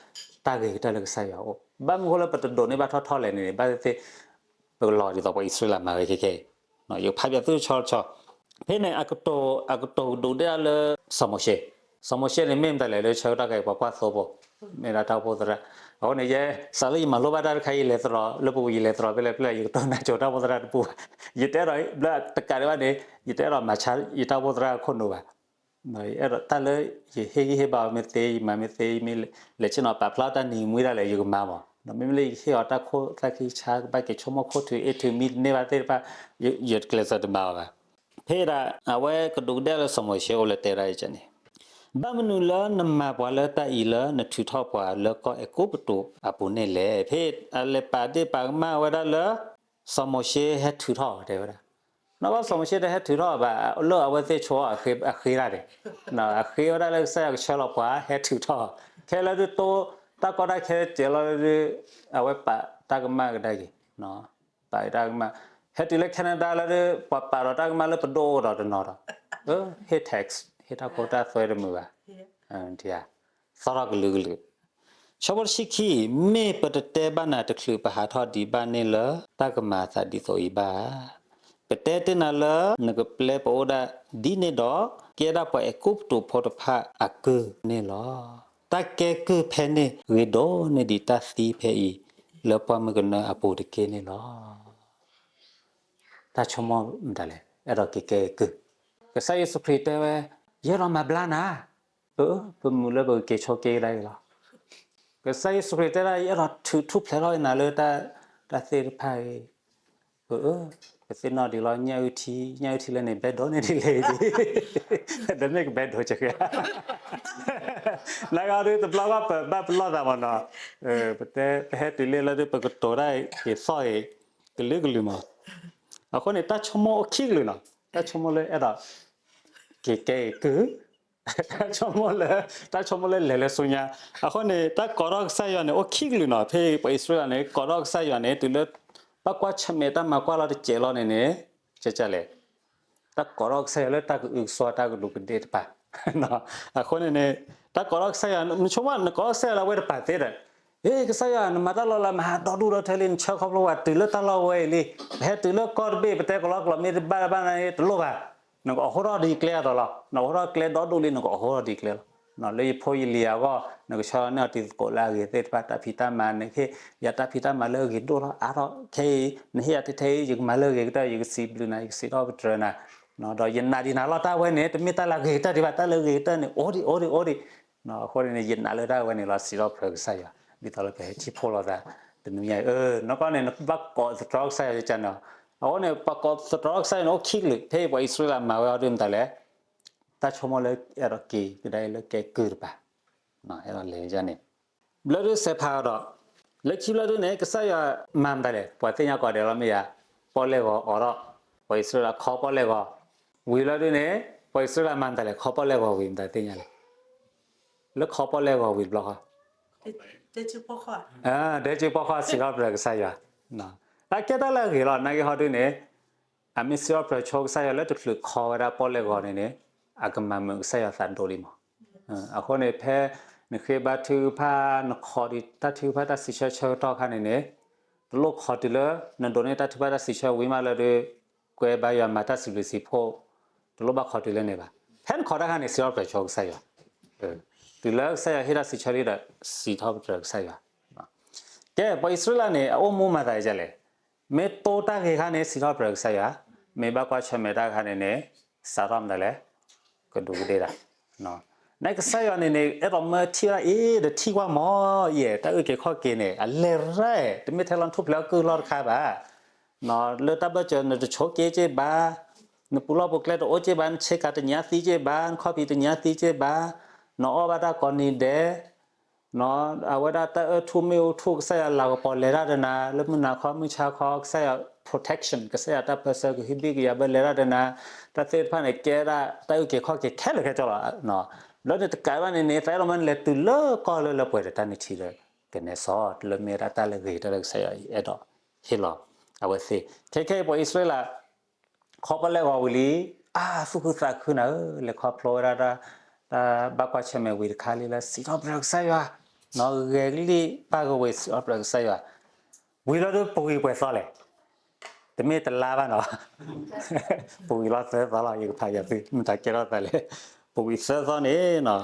တၢ်ဂ့ၤကတၢၢ်လၢကစၢ်ယွၤအအိၣ်. ဘၣ်မနုၤဃိလၢပတဒိးန့ၢ်ဘၣ်ထီၣ်ထီၣ်လဲၣ်န့ၣ် ဘၣ်သ့ၣ်သ့ၣ် ပကလီၤဒ်သိးပှၤအံၣ်စရ့လးမၤဝဲခဲခဲအံၤ, ယကဖးပၠးသုတဆီတဆီ. ဖဲန့ၣ် အကတိၤကဒူးကဒ့ၣ်တၢ်လၢ စီၤမိၤၡ့, စီၤမိၤၡ့န့ၣ်မ့ၢ်မတၤလဲၣ်လၢဆၢကတီၢ်ခဲအံၤ ပှၤကွၢ်သိဖိ မ့ၢ်ဒၣ်တၢ်အိၣ်ဖှိၣ်သရၣ်. အဃိန့ၣ် ယဲစးလၢယမၤလိဘၣ်တၢ်တခါ ယလဲၤသရိာ်လၢပူၤ ယလဲၤသရိာ်ဖဲလဲၣ်ဖဲလဲၣ် ယကတိၤနၢ်ကၠိတၢ်အိၣ်ဖှိၣ်သရၣ်တပူၤဘၣ်. ယတအဲၣ်ဒိး ဘျီတကးဒံးဘၣ်န့ၣ် ယတအဲၣ်ဒိးမၤဆါယတၢ်အိၣ်ဖှိၣ်သရၣ်အခိၣ်နူာ်ဘၣ်. ယအဲၣ်ဒိးတၢ်လၢ ယဟ့ၣ်ဂံၢ်ဟ့ၣ်ဘါအီၤမ့ၢ်သ့ ယမၤမ့ၢ်သ့ မ့ၢ်လဲၤဆ့ၣ်နီၤပာ်ဖျါတၢ်နံၤမွံဒၣ်လဲာ် ယကမၤမး. မ့မ့ၢ်လၢယဟ့ၣ်အီၤတၢ်ခိၣ်သၣ်ခံဆါ ကဘၣ်က့ၤဆိကမိၣ်ခိၣ်ထုးအ့ၣ်ထုးမံတန့ၢ်ဘၣ်သ့ၣ်တဖၣ် ယတကျဲးစၢးတမၤအီၤဘၣ်. ဖဲဒၣ် အဝဲကဒူးကဒ့ၣ်လၢစီၤမိၤၡ့အိၣ်လၢတဲဒၣ်အံၤန့ၣ်, ဘၣ်မနုၤလၢနမၤပှၤလၢတၢ်အံၤလၢနထုးထီၣ်ပှၤလၢကီၢ်အဲၤကူပတူးအပူၤန့ၣ်လဲၣ်. ဖဲအလဲၤပာ်ဒ့ၣ်ပာ်ကမၣ်ဝဲဒၣ်လၢ စီၤမိၤၡ့ဟဲထုးထီၣ်တဲဝဲဒၣ်. နဘၣ်စီၤမိၤၡ့တဟဲထုးထီၣ်ဘၣ် လၢအဝဲသ့ၣ်ဆိအဃ့ဒၣ်န့ၣ်, အဃ့ဝဲဒၣ်လၢကစၢ်ယွၤကဆှၢလီၤပှၤဟဲထုးထီၣ်, ခဲလၢာ်ဒုးတိ တၢ်ကီတၢ်ခဲစဲးလီၤဒုး အဝဲပာ်တၢ်ကမၣ်ကဒါက့ၤ, ပာ်တၢ်ကမၣ်, ဟဲတုၤလၢ Canada လၢဒုး ပှၤပာ်ဒီးတၢ်ကမၣ်လၢပဒိၣ်အိၣ်ဒီးတနီၤဒီး, ဟ့ၣ် tax ဟ့ၣ်တၢ်ဖိတၢ်သွဲတမုာ်ဘၣ်. သီထီၣ်ကလုာ်ကလုာ်. ဆၢဖိတဆံခံ, မ့ၢ်ပတတဲဘၣ်နၤတချုးပဟးထီၣ်ဒံးဘၣ်န့ၣ်လၢ တၢ်ကမၤအသးဒ်သိးအံၤဘၣ်ဧါ. ပတဲတ့ၢ်နၤလၢ နကပျဲပအိၣ်ဒၣ်ဒ်န့ၣ်ဒီး ကဲဒၣ်ပှၤအဲၤကူပတူးဖိတဖၣ်အကုၢ်န့ၣ်လီၤ. တၢ်ကဲကုၢ်ဖဲန့ၣ် ဂ့ၤဒိၣ်န့ၢ်ဒံးတၢ်သံဖဲအံၤ လၢပှၢ်မုၢ်ကနၢအပူၤတက့ၢ်န့ၣ်လီၤ. တၢ်ဆိကမိၣ်မတၤလဲၣ် အဲၣ်ဒိးက့ၤကဲကုၢ်. ကစၢ်ယ့ၣ်ၡူးခရံာ်တဲဝဲ, ယအဲၣ်ဒိးမၤဘျါနၤ, ပမုာ်လၢပကက့ၤဆိးက့ၤကဒါက့ၤလီၤ. ကစၢ်ယ့ၣ်ၡူးခရံာ်တဲဒၣ် ယအဲၣ်ဒိးထုးထူၣ်ဖျဲးထီၣ်နၤလၢ တၢ်သ့ၣ်တဖၣ်အံၤ, ပသ့ၣ်နီၣ်ဒံးလီၤ ညၣ်အုၣ်ထံ, ညၣ်အုၣ်ထံလၢန့ၣ် ဘဲဒိးန့ၢ်ဒ်လဲၣ်ဒ်, ဒီးမ့ၢ်ကဘဲဒိးကဂ့ၤ နဂၤဒုးတဘျီဘၣ်ပဘၣ်ပလီၢ်သးမးနီၤ, ပတဲ ပဟဲတုၤလံလၢဒုး ပကတိၤတၢ်က့ၤသီၣ်အံၤ ကလုာ်ကလုာ်မး, အဃိန့ၣ် တၢ်ဆိကမိၣ်အိၣ်ခံကလုာ်နီၤ, တၢ်ဆိကမိၣ်လၢအဲၣ်ဒိး က့ၤကဲအံၤကုၢ်, တၢ်ဆိကမိၣ်လၢ တၢ်ဆိကမိၣ်လၢလဲၤလၢဆူညါ, အဃိန့ၣ် တၢ်ကိးထီၣ်ကစၢ်ယွၤန့ၣ် အိၣ်ခံကလုာ်နီၤ, ဖဲပှၤအံၣ်စရ့လးန့ၣ် ကိးထီၣ်ကစၢ်ယွၤန့ၣ် တုၤလၢ ဘၣ်ကွၢ်ဆၢၣ်မဲာ်တၢ်မၤကွၢ်လီၤတစဲးလီၤန့ၣ်န့ၣ်, ကလဲၣ် တၢ်ကိးထီၣ်ကစၢ်ယွၤလၢတၢ်ကအုကစွါတၢ်ကဒူးကဒ့ၣ်တဖၣ်, အဃိန့ၣ်န့ၣ် တၢ်ကိးထီၣ်ကစၢ်ယွၤ နဆိကမိၣ် နကိးထီၣ်ကစၢ်ယွၤလၢအဝဲတပာ်သ့ဒီး, ဟ့ၣ် ကစၢ်ယွၤ နမၤတၢ်လီၤလးမဟါဒီဒူၣ်ဒီထၢလံ, နဆၢခီဖျိဝဲ တုၤလၢတၢ်လီၢ်ဝဲအံၤလံ, ပဟဲတုၤလၢကီၢ်တဘ့ၣ် ပတဲကလီကလီ မ့ၢ်တဘၣ်တဘၣ်န့ၣ် တလိၣ်ဘၣ်, နကအိးထီၣ်ဒ်ကျဲအသိးလီၤ, နအိးထီၣ်ကျဲဒီဒူၣ်လံ နကအိးထီၣ်ဒ်ကျဲလီၤ. လၢယဖိယလံၤအဂီၢ် နကဆှၢန့ၢ်အီၤတံၤသကိးလၢအဂ့ၤသ့ၣ်တဖၣ် တၢ်ဖံးတၢ်မၤန့ၣ် ဟ့ၣ်ယၤတၢ်ဖံးတၢ်မၤလၢအဂ့ၤဒိၣ်ထီၣ်အါထီၣ်, ခဲအံၤ နဟ့ၣ်ယၤထဲအံၤ ယကမၤလၢအဂ့ၤကတၢၢ်, ယကစံးဘျုးနၤ, ယကစံးထီၣ်ပတြၢၤနၤ, ဒီးယနာ်ဒံးနၤလီၤ တၢ်ဝဲန့ၣ် တမ့ၢ်တၢ်လၢအဂ့ၤကတၢၢ်ဒံးဘၣ်, တၢ်လၢအဂ့ၤကတၢၢ်န့ၣ် အိၣ်ဒံး အိၣ်ဒံး အိၣ်ဒံး. အဃိန့ၣ် ယနာ်လၢတၢ်ဝဲန့ၣ်လီၤ, စံးထီၣ်ပတြၢၤကစၢ်ယွၤ ဒ်သိးလၢပဟဲထံၣ်ဖှိၣ်လိာ်သး တနွံညါအံၤ, နကီၢ်န့ၣ် နဘၣ်ကိးသတြီကစၢ်ယွၤန့ၣ်, အဃိန့ၣ် ပှၤကိးသတြီကစၢ်ယွၤန့ၣ် အိၣ်ခံကလုာ်, ဖဲအံၤပှၤအံၣ်စရ့လးမၤဝဲအီၤဒ်မတၤလဲၣ်, တၢ်ဆိကမိၣ်လၢအဲၣ်ဒိးက့ၤကဒါအံၤလၢကဲကုၢ်တပၤ, အဲၣ်ဒိးလဲၤန့ၣ် ဘျၢဒုးစဲးဖးအီၤဒီး, လၢခံဘျၢဒုးန့ၣ် ကစၢ်ယွၤမၤမတၤလဲၣ်, ပှၤသ့ၣ်ညါကိးဂၤဒဲးလီၤမ့ၢ်ဧါ, ပီၣ်လဲၣ်ဂီၤအိးထီၣ်, ပှၤအံၣ်စရ့လးခီပီၣ်လဲၣ်ဂီၤ, ဝံၤဘျၢဒုးန့ၣ် ပှၤအံၣ်စရ့လးမၤမတၤလဲၣ်, ခီပီၣ်လဲၣ်ဂီၤဝံၤ မတၤသ့ၣ်ညါလဲၣ်, လၢခီပီၣ်လဲၣ်ဂီၤဝံၤတဘျီဃီ ဒဲကၠိပီၣ်ဃီစံးထီၣ်ပတြၢၤကစၢ်ယွၤ, တၢ်ကဲတၢ်လၢအဂ့ၤလီၤ, နာ်က့ဟီဒုးန့ၣ် အမ့ၢ်စံးထီၣ်ပတြၢၤဆိကစၢ်ယွၤလၢတချုးခီဝဲဒၣ်ပီၣ်လဲၣ်ဂီၤန့ၣ်န့ၣ်, အကမၤမုာ်ကစၢ်ယွၤသးဒိၣ်လံမး. အဃိန့ၣ် ဖဲနဃ့ဘါထုကဖၣ် နခိးဒံးတၢ်ထုကဖၣ်တၢ်စံးဆၢဆၢကတီၢ်အခါန့ၣ်န့ၣ်, တလိၣ်ခိးတုၤလၢ နဒိးန့ၢ်တၢ်ထုကဖၣ်တၢ်စံးဆၢဝံၤမးလၢဒုး ကွဲဘါယွၤမၤတၢ်စံးဘျုးစံးဖှိၣ်, တလိၣ်ဘၣ်ခိးတုၤလၢန့ၣ်ဘၣ်. ဖဲနခိးတၢ်ခါန့ၣ် စံးထီၣ်ပတြၢၤဆိကစၢ်ယွၤ, တုၤလၢကစၢ်ယွၤဟ့ၣ်တၢ်စံးဆၢလံဒီး စံးထီၣ်ပတြၢၤကစၢ်ယွၤ ကဲ ပှၤအံၣ်စရ့လးန့ၣ် အအိၣ်မူမၤသးဒ်လဲၣ်, မ့ၢ်တိတၢ်ဂ့ၤခါန့ၣ် စံးထီၣ်ပတြၢၤကစၢ်ယွၤ, မ့ၢ်ဘၣ်ကွၢ်ဆၢၣ်မဲာ်တၢ်ခါန့ၣ်န့ၣ် စးထီၣ်မတၤလဲၣ်, ကဒူးကဒ့တၢ်, နကစၢ်ယွၤန့ၣ်န့ၣ် အဲၣ်ဒိးမၢထံၣ်ဝဲဒၣ်အံၤဒီးထံၣ်ကွၢ်မး, ယဲ တၢ်အုၣ်က့ၤခီၣ်က့ၤန့ၣ် အလဲၤရၣ်, တမ့ၢ်ထဲလီၤထူၣ်ဖျဲးအီၣ်ကုၢ်လီၢ်တခါဘၣ်, လၢတၢ်ဘၢၣ်စၢၤ နတဆိးက့က့ဘၣ်, နပူၤလီၢ်ပူၤကျဲတအိၣ်က့ဘၣ်, နဆ့ကၤတညါသံက့ဘၣ်, နခီၣ်ဖံးတညါသံက့ဘၣ်, နအီၣ်ဘၣ်တၢ်ကိးနံၤဒဲး, အဝဲဒၣ်တၢ်အၢၣ်ထူၣ်မ့ၣ်အူထူၣ် ကစၢ်ယွၤလၤကပီၤလဲၤတၢ်ဒီးနၤ, လၢမုၢ်နၤခီမုၢ်ဆါခီ ကစၢ်ယွၤ protection ကစၢ်ယွၤတၢ်ပၢၢ်ဆၢကဟုဘံၣ်ကယာ်ဘၢလဲၤတၢ်ဒီးနၤ, တၢ်သ့ၣ်တဖၣ်န့ၣ် ကဲဒၣ်တၢ်အုၣ်က့ၤခီၣ်က့ၤခဲလၢာ်ခဲဆ့လီၤ. ဘျီန့ၣ်တကးဘၣ်န့ၣ်န့ၣ် သးအဲၣ်ဒိးမၢနလဲၤတုၤလၢကီၢ်လၢလၢပှဲၤဒီးတၢ်နုၢ်ထံဒီး ကနဲစီ လၢမ့ၢ်ဝဲဒၣ်တၢ်လၢအဂ့ၤတၢ်လၢကစၢ်ယွၤအဲၣ်ဒိးဟ့ၣ်လီၤအဝဲသ့ၣ်, ခဲခဲအံၤပှၤအံၣ်စရ့လး ခီပီၣ်လဲၣ်ဂီၤဝံၤလံ, အါ သူၣ်ခုသးခုနၤဧၢ, လဲၤခီဖျိဝဲဒၣ်တၢ် တၢ်ဘၣ်ကွၢ်ဆၢၣ်မဲာ်ဝံၤတခါလံလၢ စံးထီၣ်ပတြၢၤကစၢ်ယွၤ, နီၢ်ဂဲၤကလံၣ်ပၢ်ကဝ့ၤ စံးထီၣ်ပတြၢၤကစၢ်ယွၤ, ဝံၤလီၤဒုးပဝံၤပှဲၤသီလဲၣ်, တမ့ၢ်တလါဘၣ်နီၤ, ပဝံၤလီၤသၢသီလီၤ, ယကဖးယၤသု မတၤကဲထီၣ်သးလဲၣ်, ပဝံၤသၢသီန့ၣ်နီၤ,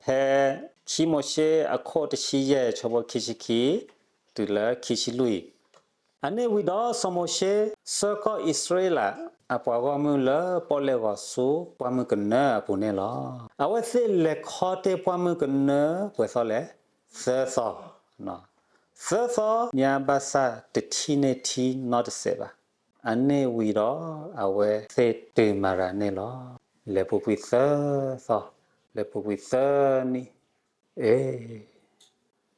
ဖဲ ခံမိၤၡ့အခိၣ်တဆံယဲၢ် ဆၢဖိခံဆံခံ တုၤလၢခံဆံလွံၢ် အန့ၣ်ဝံၤဒီး စီၤမိၤၡ့ ဆှၢကီၢ်အံၣ်စရ့လး အပှၤဂီၢ်မုၢ်လၢပီၣ်လဲၣ်ဂီၤဆူ ပှၢ်မုၢ်ကနၢအပူၤန့ၣ်လီၤ. အဝဲသ့ၣ်လဲၤခီတ့ၢ်ပှၢ်မုၢ်ကနၢ ပှဲၤသီလဲၣ်, သၢသီ, သၢသီညါဘၣ်ဆၣ် တထံၣ်န့ၢ်ထံနီတစဲးဘၣ်. အန့ၣ်ဝံၤဒီး အဝဲသ့ၣ်တုၤမၤရၤန့ၣ်လီၤ. လဲၤပူၤကွံာ်သၢသီ, လဲၤပူၤကွံာ်သၢနံၣ်, အ့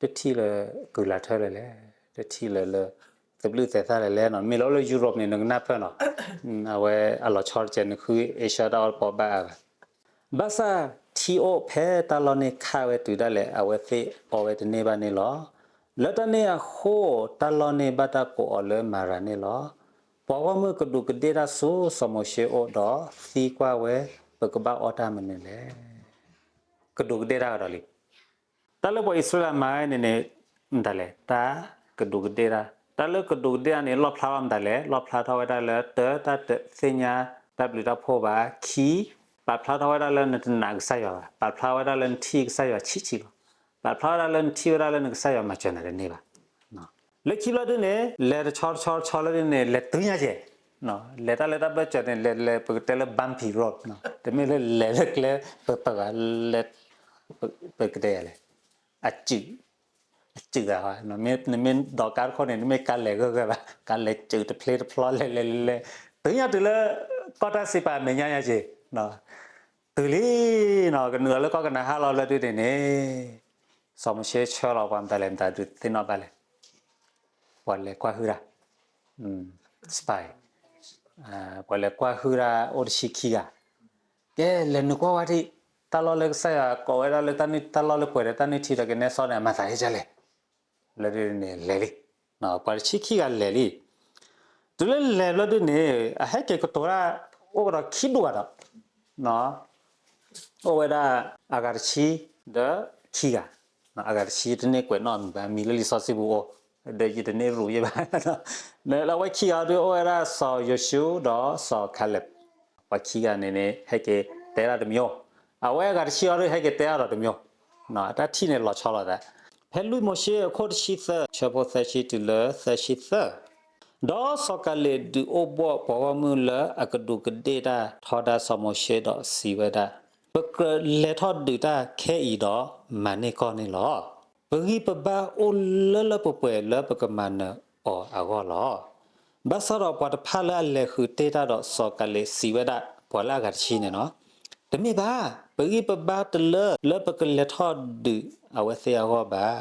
တထံၣ်လၢကုၢ်လၢ်ထၢလဲၣ်လဲၣ်, တထံၣ်လၢလၢ သဘျုးသဲးသၣ်လဲၣ်လဲၣ်နီၤ, မ့ၢ်လီၤလၢ Europe န့ၣ် နကနၢ်ပၢၢ်နီၤ, အဝဲအလီၤဆီတကဲး နဃု Asia တၢ်အီၣ်တပီဘၣ်အါဘၣ်. ဘၣ်ဆၣ်ထံအိၣ်ဖဲတၢ်လီၢ်န့ၣ်ခးဝဲတုၤဒၣ်လဲာ် အဝဲသ့ၣ်အီဝဲတန့ၢ်ဘၣ်န့ၣ်လီၤ. လၢတၢ်န့ၣ်အဃိ တၢ်လီၢ်န့ၣ်ဘၣ်တၢ်ကိးအီၤလၢမၤရၤန့ၣ်လီၤ. ပှၤဂီၢ်မုၢ်ကဒူးကဒ့ၣ်တၢ်ဆူစီၤမိၤၡ့အအိၣ်ဒီးသံကွၢ်ဝဲ, ပကဘၣ်အီတၢ်မနုၤလဲၣ်. ကဒူးကဒ့ၣ်တၢ်ကဒီးလံ. တၢ်လၢပှၤအံၣ်စရ့လးမၤဝဲန့ၣ်န့ၣ် မတၤလဲၣ်, တၢ်ကဒူးကဒ့ၣ်တၢ်, တၢ်လၢကဒူးကဒ့ၣ်တၢ်န့ၣ် လီၣ်ဖျါထီၣ်မတၤလဲၣ်, လီၣ်ဖျါထီၣ်ဝဲဒၣ်လၢ တၢ်တသ့ၣ်ညါတၢ်ဘျုးတၢ်ဖှိၣ်ဘၣ်, ခံ, ပာ်ဖျါထီၣ်ဝဲဒၣ်လၢနတနာ်ကစၢ်ယွၤဘၣ်, ပာ်ဖျါဝဲဒၣ်လၢနထံၣ်ကစၢ်ယွၤဆံးဆံးလီၤ, ပာ်ဖျါဝဲဒၣ်လၢနထံၣ်ဝဲဒၣ်လၢနကစၢ်ယွၤမၤစၢၤနၤတန့ၢ်ဘၣ်. လၢခံဘျီဒုန့ၣ် လဲၤတဆီတဆီတဆီလၢဒုန့ၣ် လဲၤတုၤညါကဲး, လဲၤတၢ်လၢတၢ်ဘၢၣ်စၢၤန့ၣ် လဲၤလဲၤပကတဲလၢ bumpy road, တမ့ၢ်လၢလဲၤလၢကျဲပပဂၤလဲၤ ပကတဲယၤလဲၣ်, အစုး, အစုးဂၤ, နမ့ၢ်ဒိးကါတခိၣ်န့ၣ် နမ့ၢ်ကါလဲၤဂၢၢ်ဂၢၢ်ဘၣ်, ကါလဲၤစုးတဖျ့တဖျီလဲၤလဲၤလဲၤလဲၤ, တုၤညါတုၤလၢ ကီၢ်တၢ်စံးပာ်မဲာ်ညါညါကဲး, တုၤလံနီၤ ကနုာ်လီၤလၢကီၢ်ကနၤအၣ်လီၤလၢဒုန့ၣ်န့ၣ်, စီၤမိၤၡ့ဆှၢလီၤပှၤမတၤလဲၣ် မတၤဒုးသ့ၣ်နီၣ်ဘၣ်လဲၣ်, ပှၤလဲၤကွၢ်ဟုၣ်တၢ် spy, ပှၤလဲၤကွၢ်ဟုၣ်တၢ်အိၣ်တဆံခံဂၤ, ကဲလဲၤနုာ်ကွၢ်ဝဲဒၣ်, တၢ်လီၢ်လၢကစၢ်ယွၤကိးဝဲဒၣ်လၢတၢ်လီၢ်လၢပှဲၤဒီးတၢ်နုၢ်ထံဒီးကနဲစီန့ၣ် အမၤသးဒ်လဲၣ်, လၢဒုန့ၣ်လဲၤလံ, ပှၤတဆံခံဂၤလဲၤလံ, တုၤလၢလဲၤဘျီဒုန့ၣ် အဟဲက့ၤကတိၤတၢ် အိၣ်ကဒီးခံဒူၣ်ဂၤဒီး အိၣ်ဝဲဒၣ်အဂၤတဆံဒီးခံဂၤ, အဂၤတဆံတန့ၢ်ကွဲးနီၣ်အမံၤဘၣ်, မံၤလၢလံာ်စီဆှံပူၤအိၣ်, ဒီးယတန့ၢ်ရူးယဲၢ်ဘၣ်. လၢအဝဲခံဂၤဒုးအိၣ်ဝဲဒၣ်စီၤယိၤၡူဒီးစီၤခၤလၢး, ပှၤခံဂၤန့ၣ်န့ၣ် ဟဲက့ၤတဲဒၣ်တမံၤ, အဝဲအဂၤတဆံအီၤဒုး ဟဲက့ၤတဲဒၣ်ဒီးတမံၤ, တၢ်ထံၣ်န့ၣ်လီၤဆီလိာ်သး. ဖဲလွံၢ်မိၤၡ့အခိၣ်တဆံသၢ ဆၢဖိသၢဆံတုၤလၢသၢဆံသၢ ဒီးစီၤကၤလ့းဒုးအိၣ်ဘှီၣ်ပှၤဂီၢ်မုၢ်လၢအကဒူးကဒ့ၣ်တၢ်ထီဒါစီၤမိၤၡ့ဒီးစံးဝဲဒၣ်, ပကြၢးလဲၤထီၣ်ဒုးတၢ်ခဲအံၤဒီးမၤန့ၢ်ကီၢ်န့ၣ်လီၤ. ပဂံၢ်ပဘါအိၣ်လၢလၢပှဲၤပှဲၤလၢပကမၤနၢၤအီၤအဂီၢ်လီၤ. ဘၣ်ဆၣ်ဒီးပှၤတဖၣ်လၢအလဲၤဃုာ်တ့ၢ်တၢ်ဒီးစီၤကၤလ့းစံးဝဲဒၣ်, ပှၤလၢအဂၤတဆံန့ၣ်နီၤ, တမ့ၢ်ဘၣ်, ပဂံၢ်ပဘါတလၢလၢပကလဲၤထီၣ်ဒုးအဝဲသ့ၣ်အဂီၢ်ဘၣ်.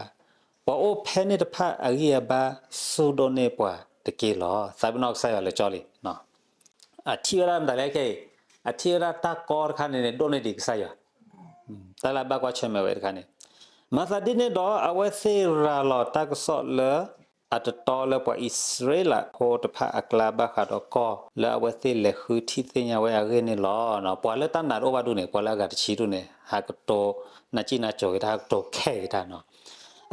ပှၤအိၣ်ဖဲန့ၣ်တဖၣ်အဂံၢ်အဘါဆူၣ်ဒိၣ်န့ၢ်ပှၤတက့ၢ်လီၤ. သးပ့ၤနီၣ်ကစၢ်ယွၤလၢကၠီလံ. အထံၣ်ဝဲဒၣ်မတၤလဲၣ်ခဲအံၤ, အထံၣ်ဝဲဒၣ်တၢ်ကီတခါန့ၣ်န့ၣ် ဒိၣ်န့ၢ်ဒံးကစၢ်ယွၤ, တၢ်လၢအဘၣ်ကွၢ်ဆၢၣ်မဲာ်ဝဲတခါန့ၣ်, မၤသးဒ်န့ၣ်ဒီး အဝဲသ့ၣ်ရၤလီၤတၢ်ကစီၣ်လၢအတတီလၢပှၤအံၣ်စရ့လးဖိတဖၣ်အကျါ ဘၣ်ဃးဒီးကီၢ်လၢအဝဲသ့ၣ်လဲၤဃုထံၣ်သ့ၣ်ညါဝဲအဂ့ၢ်န့ၣ်လီၤ. ပှၤလၢတၢ်နာ်တအိၣ်ဘၣ်ဒူၣ်န့ၣ်, ပှၤလၢအဂၤတဆံဒူၣ်န့ၣ် ဟးကတိၤနၢ်စံၣ်နၢ်စိၤက့ၤတၢ်, ဟးကတိၤခဲက့ၤတၢ်နီၤ.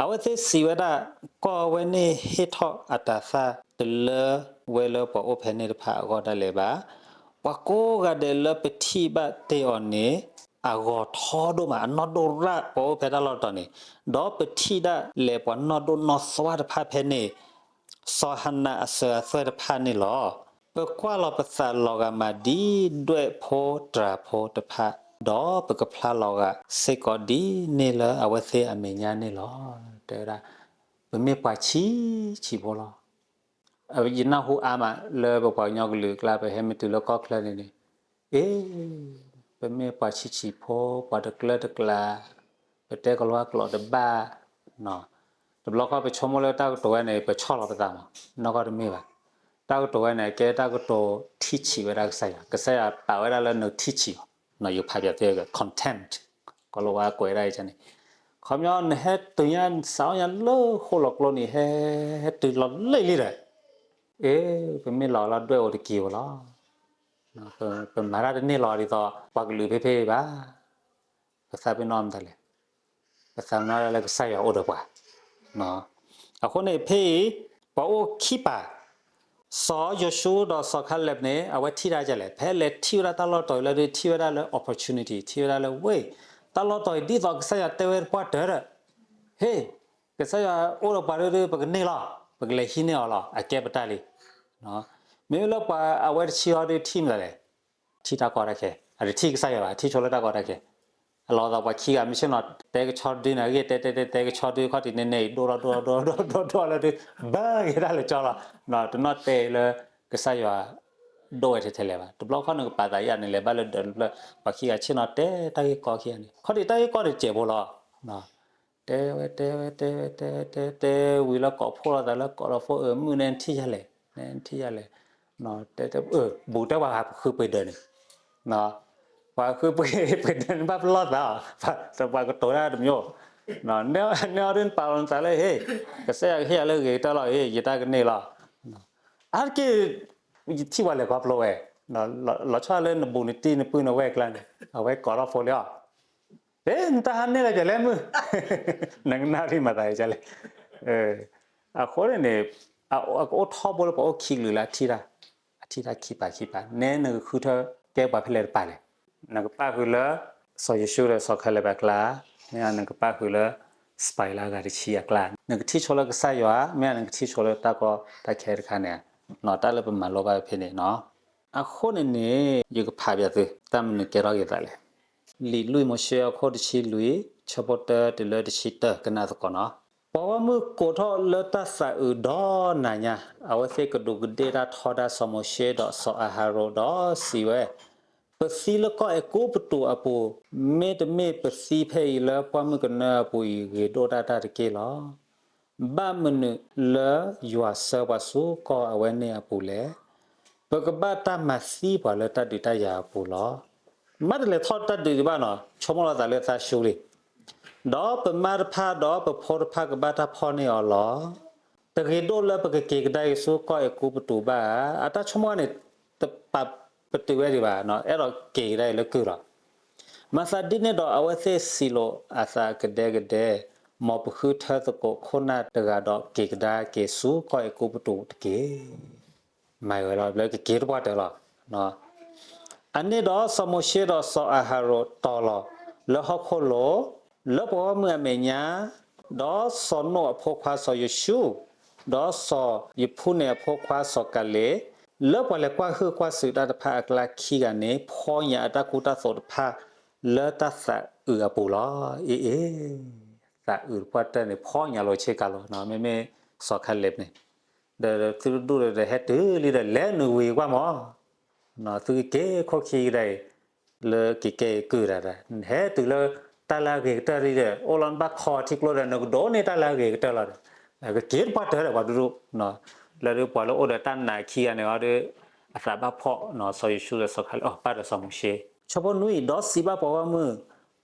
အဝဲသ့ၣ်စံးဝဲဒၣ်, ကီၢ်ဝဲန့ၣ်ဟ့ၣ်ထီၣ်အတၤသၣ်တလၢဝဲလၢပှၤအိၣ်ဖဲန့ၣ်တဖၣ်အဂီၢ်ဒၣ်လဲာ်ဘၣ်. ပှၤကိးဂၤဒဲးလၢပထံၣ်ဘၣ်တ့ၢ်အီၤန့ၣ် အဂီၤထီဒိၣ်မး, အနီၢ်ဒိၣ်ရၣ်ပှၤအိၣ်ဖဲတၢ်လီၢ်တတီၤန့ၣ်, ဒီးပထံၣ်ဒၣ်လဲာ်ပှၤနီၢ်ဒိၣ်နီၢ်သွါတဖၣ်ဖဲန့ၣ် စီၤဟၤနၤအစၢၤအသွဲၣ်တဖၣ်န့ၣ်လီၤ. ပကွၢ်လီၤပသးလီၤဂာ်မးဒ်ဒွဲၣ်ဖိတြၤဖိတဖၣ်, ဒီးပကဖျါလီၤဂာ်စ့ၢ်ကီးဒ်န့ၣ်လၢအဝဲသ့ၣ်အမဲာ်ညါန့ၣ်လီၤ. တဲဝဲဒၣ်, ပမ့ၢ်ပှၤဆံးဆံးဖိလီၤ. ယနၢ်ဟူအါမးလၢပပှၤကညီကလုာ်အကျါ ပဟဲမ့ၢ်တုၤလၢကီၢ်ချၢန့ၣ်န့ၣ်, အ့, ပမ့ၢ်ပှၤဆံးဆံးဖိ, ပှၤတကျၢတကျါ, ပတဲကလီကလီတဘၣ်, တဘျီခီပဆိကမိၣ်လၢတၢ်ကတိၤဝဲန့ၣ် ပဆီၣ်လီၤပသးမး, နီၢ်ကီၢ်တမ့ၢ်ဘၣ်. တၢ်ကတိၤဝဲန့ၣ် အကဲတၢ်ကတိၤထံၣ်ဆံးဝဲဒၣ်ကစၢ်ယွၤ, ကစၢ်ယွၤပာ်ဝဲဒၣ်လၢနကထံၣ်ဆံးအီၤ, ယဖးပၠးသ့ contempt, ကီၢ်လီၤဝါကွဲးဒၣ်အံၤန့ၣ်, ခီပညီနဟဲတုၤညါစးအီၣ်ညါလၢဃိၣ်လီၤကျိနံၤ ဟဲ, ဟဲတုၤလီၤလံလံဒီး, အ့, ပမ့ၢ်လီၤလၢဒွဲၣ်အူတက့ၢ်ဧိၤလီၤ. ပမၤတၢ်တန့ၢ်လီၤဒ်သိးပှၤကလုာ်ဖဲဖဲအံၤဘၣ်. ပသးပ့ၤနီၣ်မတၤလဲၣ်, ပသးပ့ၤနီၣ်ဒၣ်လၢကစၢ်ယွၤအိၣ်ဒီးပှၤ. အဃိန့ၣ်ဖဲအံၤ, ပှၤအိၣ်ခံပၤ, စီၤယိၤၡူဒီးစီၤခါလ့းန့ၣ် အဝဲထံၣ်တၢ်ဒ်လဲၣ်, ဖဲလဲၤထံၣ်ဝဲဒၣ်တၢ်လီၢ်တတီၤအံၤလၢဒုး ထံၣ်ဝဲဒၣ်လၢ opportunity, ထံၣ်ဝဲဒၣ်လၢဝ့ၢ်, တၢ်လီၢ်တတီၤအံၤဒ်သိးကစၢ်ယွၤတဲဝဲတပှၢ်တၢၢ်ဒီး, ဟ့ၣ်, ကစၢ်ယွၤအိၣ်ဒီးပှၤဒုး ပကန့ၢ်လီၤ, ပကလဲၤဟံးန့ၢ်အီၤလီၤ, အကဲပတၢ်လံ. မ့မ့ၢ်လၢပှၤအဝဲတဆံအီၤဒုးထံၣ်မတၤလဲၣ်, ထံၣ်တၢ်ကီတၢ်ခဲ, အတထံၣ်ကစၢ်ယွၤဘၣ်, ထံၣ်ဆိလၢတၢ်ကီတၢ်ခဲ, အလီၤသးပှၤခံဂၤမ့ၢ်ဆ့ၣ်နီၤ တဲကဆီဒုန့ၣ်အဂ့ၢ် တဲတဲတဲတဲကဆီဒုခီၣ်ထံးန့ၣ်န့ၣ် ဒိၣ်ထီၣ်ဒိၣ်ထီၣ်ဒိၣ်ထီၣ်ဒိၣ်ထီၣ်လၢဒုး ဘၢက့ၤတၢ်လၢကၠီလီၤ. တနီၣ်တဲလၢ ကစၢ်ယွၤ ဒိၣ်ဝဲထဲထဲလဲၣ်ဘၣ်, တဘျီခီနကပာ်သးယၣ်န့ၣ် လဲၤဘၣ်လၢဒၢးတဖျၢၣ်, ပှၤခံဂၤဆ့ၣ်နီၤတဲတၢ်ဂ့ၢ်ကီခံဂၤန့ၣ် ခီၣ်ထံးတၢ်ဂ့ၢ်ကီတစဲးဖိလီၤ. တဲဝဲတဲဝဲတဲဝဲတဲဝဲတဲတဲဝံၤလၢကိးဖှိၣ်လိာ်သးလၢကိးလီၤဖိအၢမုၢ်န့ၣ် နထံၣ်ယၤလဲၣ်, နထံၣ်ယၤလဲၣ်, တဲ, ဘူးတဲပှၤဃုပှ့ၤဒၢးန့ၣ်, ပှၤဃုပှ့ၤဒၢးန့ၣ် ဘၣ်ပလီၢ်သးအီၤ, ပှၤကတိၤတၢ်တမျိုး, နဲအီၤဒုးနပာ်လီၤနသးလၢ ဟ့ၣ်, ကစၢ်ယွၤကဟ့ၣ်ယၤလၢဂ့ၤကတၢၢ်လီၤ, ဟ့ၣ် ယတၢ်ကန့ၢ်လီၤ. အါတက့ၢ် ယထံၣ်ပှၤလဲၤခီဖျိဝဲ, လီၤဆီလၢနဘူးနတံၢ်နပုၢ်နဝဲၢ်အကျါန့ၣ် အဝဲကိးထီၣ်ဖိလံအီၤ, ဟ့ၣ် နတၢ်ဟးန့ၢ်လၢပျၢၤလဲၣ်မုၢ်, နကနၣ်ရံၣ်မၤသးဒ်လဲၣ်. အဃိန့ၣ်န့ၣ် အကအိၣ်ထီဘိလၢပှၤအိၣ်ခံကလုာ်လၢအထံၣ်တၢ်, အထံၣ်တၢ်ခံပာ်ခံပာ်, နဲနကဃုထၢကဲပှၤဖဲလဲၣ်တပၤလဲၣ်. နကပၣ်ဃုာ်လၢ စီၤယိၤၡူဒီးစီၤခါလ့းအကျါ, မ့ၢ်နကပၣ်ဃုာ်လၢ spy လၢအဂၤတဆံအကျါ, နကထံၣ်ဆိလၢကစၢ်ယွၤ, မ့ၢ်နကထံၣ်ဆိလၢတၢ်ကီတၢ်ခဲတခါန့ၣ်, တၢ်လၢပမၤလိဘၣ်ဖဲန့ၣ်နီၤ. အဃိန့ၣ်န့ၣ် ယကဖးပၠးသု တၢ်မနုၤကဲထီၣ်က့ၤသးလဲၣ်. လံာ်လွံၢ်မိၤၡ့အခိၣ်တဆံလွံၢ် ဆၢဖိတၢတုၤလၢတဆံတၢ ကနၣ်သကိးနီၤ. ပှၤဂီၢ်မုၢ်ကိးထီၣ်လၢတၢ်သးအုးဒီနၤညါ, အဝဲသ့ၣ်ကဒူးကဒ့ၣ်တၢ်ထီဒါစီၤမိၤၡ့ဒီးစီၤအၤဟရိၣ်ဒီးစံးဝဲ, ပသံလၢကီၢ်အဲၤကူပတူးအပူၤ, မ့တမ့ၢ်ပသံဖဲအံၤလၢပှၢ်မုၢ်ကနၢအပူၤအံၤ ဂ့ၤဒိၣ်ဒၣ်တၢ်တက့ၢ်လီၤ. ဘၣ်မနုၤလၢယွၤဆှၢပှၤဆူကီၢ်အဝဲန့ၣ်အပူၤလဲၣ်. ပကဘၣ်တၢ်မၤသံပှၤလၢတၢ်ဒုးတၢ်ယၤအပူၤလီၤ. မ့ၢ်တလဲၤထီၣ်တၢ်ဒုးဒံးဘၣ်နီၤ, ဆိကမိၣ်လီၤသးလၢသးဆူလံ. ဒီးပမါတဖၣ်ဒီးပဖိတဖၣ်ကဘၣ်တၢ်ဖီၣ်န့ၢ်အီၤလီၤ. တဂ့ၤဒိၣ်လၢပကက့ၤကဒါက့ၤဆူကီၢ်အဲၤကူပတူးဘၣ်ဧါ. အတၢ်ဆိကမိၣ်န့ၣ် တပာ်ပတုာ်ဝဲဒံးဘၣ်, အဲၣ်ဒိးက့ၤကဒါအံၤလၢကုၢ်လီၤ. မၤသးဒ်န့ၣ်ဒီးအဝဲသ့ၣ်စံးလိာ်အသးကဒဲကဒဲ, မ်ပဃုထၢသကိးခိၣ်နၢ်တဂၤဒီးက့ၤကဒါက့ၤဆူကီၢ်အဲၤကူပတူးတက့ၢ်. မၤဝဲလီၤ လၢကက့ၤတပှၢ်တၢၢ်လီၤ. အန့ၣ်ဒီးစီၤမိၤၡ့ဒီးစီၤအၤဟရိၣ်တီၤလီၤလၢဟီၣ်ခိၣ်လိၤ လၢပှၤဂီၢ်မုၢ်အမဲာ်ညါ, ဒီးစီၤနိၣ်အဖိခွါစီၤယိၤၡူး, ဒီးစီၤယဖူန့ၣ်အဖိခွါစီၤကၤလ့း, လၢပှၤလဲၤကွၢ်ဟုၣ်ကွၢ်စူၣ်တၢ်တဖၣ်အကျါခံဂၤန့ၣ် ဖီညါအတၢ်ကူတၢ်သိးတဖၣ်လၢတၢ်သးအုးအပူၤလီၤ. အ့အ့ သးအုးတပှၢ်တၢၢ်န့ၣ် ဖီညါလီၤဆ့ကၤလီၤ. မ့မ့ၢ်စီၤကၤလ့းန့ၣ် ဒီးသုတဒူၣ်ဒီးဟဲတုၤလံဒီး လဲၤနုာ်ဝံၤကွၢ်မး သုကက့ၤခိၣ်ခံကဒါအံၤ လၢကကဲကုၢ်ဒၣ်ဒီး ဟဲတုၤလၢတၢ်လၢအဂ့ၤကတၢၢ်လံဒီး အိၣ်လီၤနဘၣ်ခီထံကျိဒီး နကဒိးန့ၢ်တၢ်လၢအဂ့ၤကတၢၢ်လီၤဒီး ကက့ၤတပှၢ်တၢၢ်ဒီးပှၤဒူၣ်ဒူၣ် လၢဒုးပှၤလၢအိၣ်ဒီးတၢ်နာ်ခံဂၤန့ၣ်အီၤဒီး အသးဘၣ်ဖှီၣ် စီၤယိၤၡူးဒီးစီၤကၤလ့း အပၢ်ဒီးစီၤမိၤၡ့ ဆၢဖိနွံ ဒီးစံးဘၣ်ပှၤဂီၢ်မုၢ်,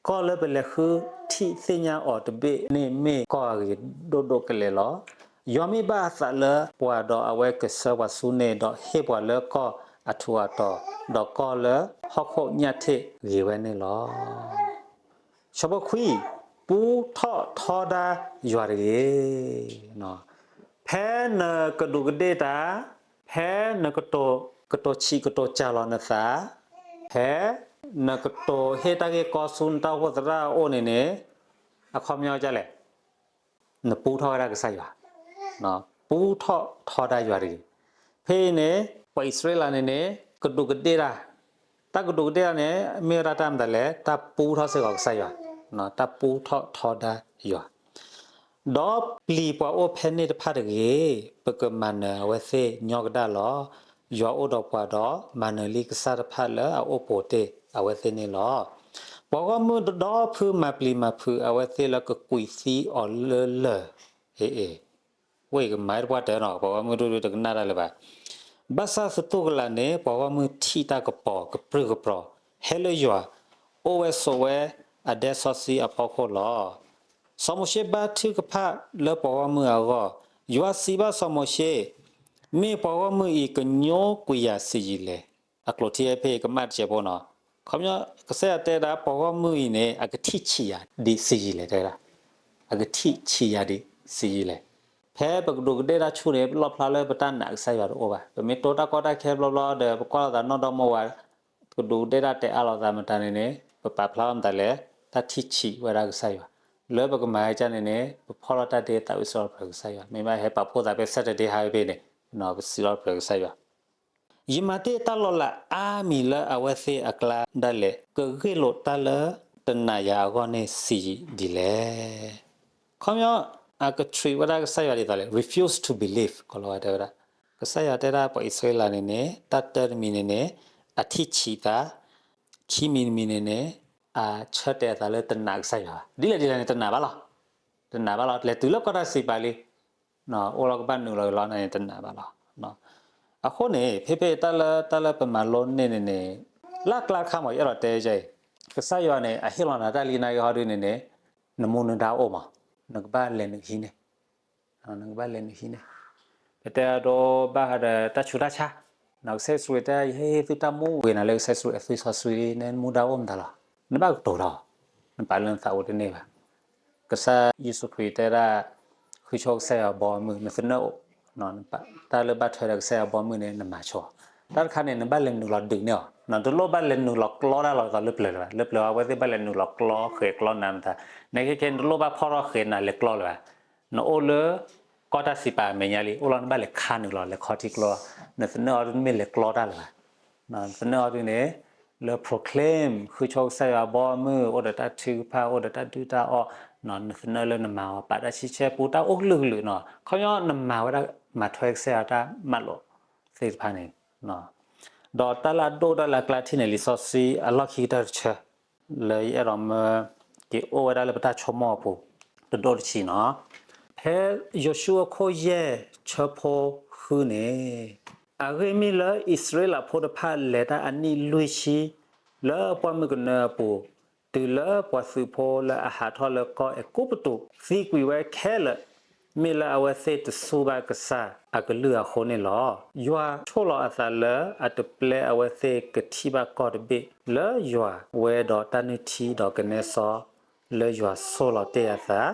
ကီၢ်လၢပလဲၤဃုထံၣ်သ့ၣ်ညါအီၤတဘ့ၣ်န့ၣ်မ့ၢ်ကီၢ်အဂ့ၤဒိၣ်ဒိၣ်ကလဲာ်လီၤ. ယွၤမ့ၢ်ဘၣ်အသးလၢပှၤဒီးအဝဲကဆှၢပှၤဆူန့ၣ် ဒီးဟ့ၣ်ပှၤလၢကီၢ်အထူးအတီၤ, ဒီးကီၢ်လၢဟီၣ်ခိၣ်ညၣ်ထ့ၣ်ဂ့ၤဝဲန့ၣ်လီၤ. ဆၢဖိခွံ, ပူထီၣ်ထီဒါယွၤတဂ့ၤ. ဖဲနကဒူးကဒ့ၣ်တၢ်, ဖဲနကတိၤဆံးကတိၤစၢ်လီၤနသး, ဖဲနကတိၤဟ့ၣ်တၢ်ဂ့ၢ်ကီဆူနတၢ်အိၣ်ဖှိၣ်သရၣ်အအိၣ်န့ၣ်န့ၣ်, အခီပညီဒ်လဲၣ် နပူထီၣ်ဝဲဒၣ်ကစၢ်ယွၤ, ပူထီၣ်ထီဒါယွၤတဂ့ၤ. ဖဲအံၤန့ၣ် ပှၤအံၣ်စရ့လးန့ၣ်န့ၣ် ကဒူးကဒ့ၣ်တၢ်, တၢ်ကဒူးကဒ့ၣ်တၢ်န့ၣ် မ့ၢ်ဝဲဒၣ်တၢ်မတၤလဲၣ်, တၢ်ပူထီၣ်စ့ၢ်ကီးကစၢ်ယွၤ, တၢ်ပူထီၣ်ထီဒါယွၤ ဒီးပျံၤပှၤအိၣ်ဖဲန့ၣ်တဖၣ်တဂ့ၤ, ပကမၤနၢၤအဝဲသ့ၣ်ညီကဒၣ်လီၤ. ယွၤအိၣ်ဒီးပှၤဒီး မၤနၢၤလံကစၢ်တဖၣ်လၢအအိၣ်ပိာ်တ့ၢ်အဝဲသ့ၣ်န့ၣ်လီၤ. ပှၤဂီၢ်မုၢ်ဒီဖုမၤပျံၤမၤဖုးအဝဲသ့ၣ်လၢကကွံာ်သံအီၤလၢလၢၢ်, အ့အ့ ဝဲအံၤကမၤတပှၢ်တၢၢ်နီၤ, ပှၤဂီၢ်မုၢ်ဒိၣ်ဒိၣ်တကနၣ်တၢ်လၢၤဘၣ်. ဘၣ်ဆၣ်သတူၢ်ကလာ်န့ၣ် ပှၤဂီၢ်မုၢ်ထံၣ်တၢ်ကပီၤကပြုၢ်ကပြီၤ ဟဲလၢယွၤ, အိၣ်ဝဲဆိးဝဲအဒဲစီဆှံအဖီခိၣ်လီၤ. စီၤမိၤၡ့ဘါထုကဖၣ်လၢပှၤဂီၢ်မုၢ်အဂီၢ်, ယွၤစံးဘၣ်စီၤမိၤၡ့, မ့ၢ်ပှၤဂီၢ်မုၢ်အံၤကညိကွံာ်ယၤဆံးယံာ်လဲၣ်. အကျိာ်ထံဖဲအံၤကမၣ်တစဲးဖိနီၤ, ခီပညီ ကစၢ်ယွၤတဲဒၣ်ပှၤဂီၢ်မုၢ်အံၤန့ၣ် အကထံၣ်ဆံးယၤဒ်ဆံးယံာ်လဲၣ်တဲဒၣ်, အကထံၣ်ဆံးယၤဒ်ဆံးယံာ်လဲၣ်. ဖဲပကဒူးကဒ့ၣ်တၢ်ဆူၣ်န့ၣ် လီၣ်ဖျါလၢပတၢ်နာ်ကစၢ်ယွၤတအိၣ်ဘၣ်. ပမ့ၢ်တိတၢ်ကီတၢ်ခဲဘျီဘျီဒီး ပကွၢ်လိာ်သးနီၢ်ဒီမါဝၤ, ပကဒူးကဒ့ၣ်တၢ်တဲအါလိာ်သးမတၤန့ၣ်န့ၣ် ပပာ်ဖျါထီၣ်မတၤလဲၣ်, တၢ်ထံၣ်ဆံးဝဲဒၣ်ကစၢ်ယွၤ. လၢပကမၤကန့ၣ်န့ၣ် ပဖီၣ်လီၤတၢ်ဒ့သးဝံၣ်စံးထီၣ်ပတြၢၤကစၢ်ယွၤ. မ့ၢ်ဘၣ်ဟဲပာ်ဖှိၣ်သးဖဲ Saturday ဟါဖဲန့ၣ် ပစံးထီၣ်ပတြၢၤကစၢ်ယွၤ. ယမၤတ့ၢ်တၢ်လီၤလးအါမံၤလၢအဝဲသ့ၣ်အကျါဒၣ်လဲာ်, ကဂ့ၢ်လိာ်တၢ်လၢတနာ်ယၤအဂီၢ်န့ၣ်ဆံးဒ်လဲၣ်. ခီပညီ အက treat ဝဲဒၣ်ကစၢ်ယွၤဒ်သိးလဲၣ်, refuse to believe ကီၤလီၤဝဲတဲဝဲဒၣ်, ကစၢ်ယွၤတဲဒၣ်ပှၤအံၣ်စရ့လးန့ၣ်န့ၣ် တၢ်တၢတမံၤန့ၣ်န့ၣ် အထံၣ်ဆံးသး, ခံမံၤတမံၤန့ၣ်န့ၣ် အဆၢတဲာ်အသးလၢတနာ်ကစၢ်ယွၤဘၣ်. ဒ်လဲၣ်ဒ်လဲၣ်န့ၣ် တနာ်ဘၣ်လီၤ. တနာ်ဘၣ်လီၤ. လဲၤတုၤလၢကီၢ်တၢ်စံးပာ်လံ အိၣ်လီၤကဘၣ်နုာ်လီၤက့ၤလီၤန့ၣ် တနာ်ဘၣ်လီၤ. အဃိန့ၣ် ဖဲဖဲတၢ်လၢ တၢ်လၢပမၤလိန့ၢ်န့ၣ်န့ၣ် လၢကျါတခါမး ယအဲၣ်ဒိးတဲယဲအံၤ, ကစၢ်ယွၤန့ၣ် အဟ့ၣ်လီၤနၤတၢ်လံနၤဂ့ၤဟီဒုန့ၣ်န့ၣ် နမူနဒါအိၣ်မး, နကဘၣ်လဲၤနုာ်ဟံးန့ၢ် နကဘၣ်လဲၤနုာ်ဟံးန့ၢ်. ပတဲအဒိဘၣ်ဃးဒီးတၢ်ဆူးတၢ်ဆါ, ကစၢ်ယ့ၣ်ၡူးခရံာ်တဲ ယဟ့ၣ်သုတၢ်မူဝဲနၤလၢကစၢ်ယ့ၣ်ၡူးခရံာ်အသွံၣ်စီဆှံ နမူဒါအိၣ်မတၤလီၤ. နဘၣ်ကတိၤလီၤ, နပာ်လၢနသးအိၣ်တန့ၢ်ဘၣ်. ကစၢ်ယ့ၣ်ၡူးခရံာ်တဲဒၣ် ဃုဆိကစၢ်ယွၤဘီမုၢ် နသနၢၣ်အိၣ်, တၢ်လၢဘၣ်ထွဲဒီးကစၢ်ယွၤဘီမုၢ်န့ၣ် နမၤဆိ. တၢ်တခါန့ၣ် နဘၣ်လဲၤနုာ်လီၤဒုးန့ၢ်အီၤ, နတလိၣ်ဘၣ်လဲၤနုာ်လီၤကျီတၢ်လီၤသးလၢပျၢၤလၢၤဘၣ်. လၢပျၢၤအဝဲသ့ၣ်ဘၣ်လဲၤနုာ်လီၤကျီဃဲၤကျီနၤမတၤ, နခဲခဲ နတလိၣ်ဘၣ်ဖီၣ်ထီၣ်ဃဲၤနၤလဲၤကျီလၢၤဘၣ်. နအိၣ်လၢ ကီၢ်တၢ်စံးပာ်အမဲာ်ညါလံ, အိၣ်လီၤနဘၣ်လဲၤခါနုာ်လီၤ လဲၤခီထံကျိ, နသနၢၣ်အီၤဒုမ့ၢ်လဲၤကျီတၢ်လၢၤဘၣ်. နသနၢၣ်အီၤဒုန့ၣ် လၢ proclaim ဃုဆိကစၢ်ယွၤဘီမုၢ် အိၣ်ဒီးတၢ်ထုကဖၣ် အိၣ်ဒီးတၢ်ဒုၣ်တၢ်အီၣ်, နသနၢၣ်လၢနမၤအီၤ ပာ်တၢ်ဆံဆဲပူ တၢ်အိၣ်ကလုာ်ကလုာ်နီၤ, ခီပညီနမၤဝဲဒၣ် မၤထွဲကစၢ်ယွၤတၢ်မၤလိာ်သ့ၣ်တဖၣ်န့ၣ် ဒီးတၢ်လၢအဒိၣ်တၢ်လၢအကျါထံၣ်န့ၣ် လံာ်စီဆှံအလီၢ်ခံကတၢၢ်တဆၢ လၢယအဲၣ်ဒိးမၢက့ၤအိၣ်ဝဲဒၣ်လၢပတၢ်ဆိကမိၣ်အပူၤ တဒိၣ်တဆံးနီၤ. ဖဲယိၤၡူအခိၣ်ယဲၢ်ဆၢဖိဃုန့ၣ်, အဂ့ၢ်မ့ၢ်လၢအံၣ်စရ့လးဖိတဖၣ်လဲၤတၢ်အနံၣ်လွံၢ်ဆံ လၢပှၢ်မုၢ်ကနၢအပူၤ, တုၤလၢပှၤသုးဖိလၢအဟးထီၣ်လၢကီၢ်အဲၤကူပတူး သံကွံာ်ဝဲခဲလၢာ်, မ့ၢ်လၢအဝဲသ့ၣ်တစူၢ်ဘၣ်ကစၢ်အကလုၢ်အဃိန့ၣ်လီၤ. ယွၤဆိၣ်လီၤအသးလၢအတပျဲအဝဲသ့ၣ်ကထံၣ်ဘၣ်ကီၢ်တဘ့ၣ် လၢယွၤဝဲဒီးတၢ်နုၢ်ထံဒီးကနဲစီ လၢယွၤဆိၣ်လီၤတ့ၢ်အသး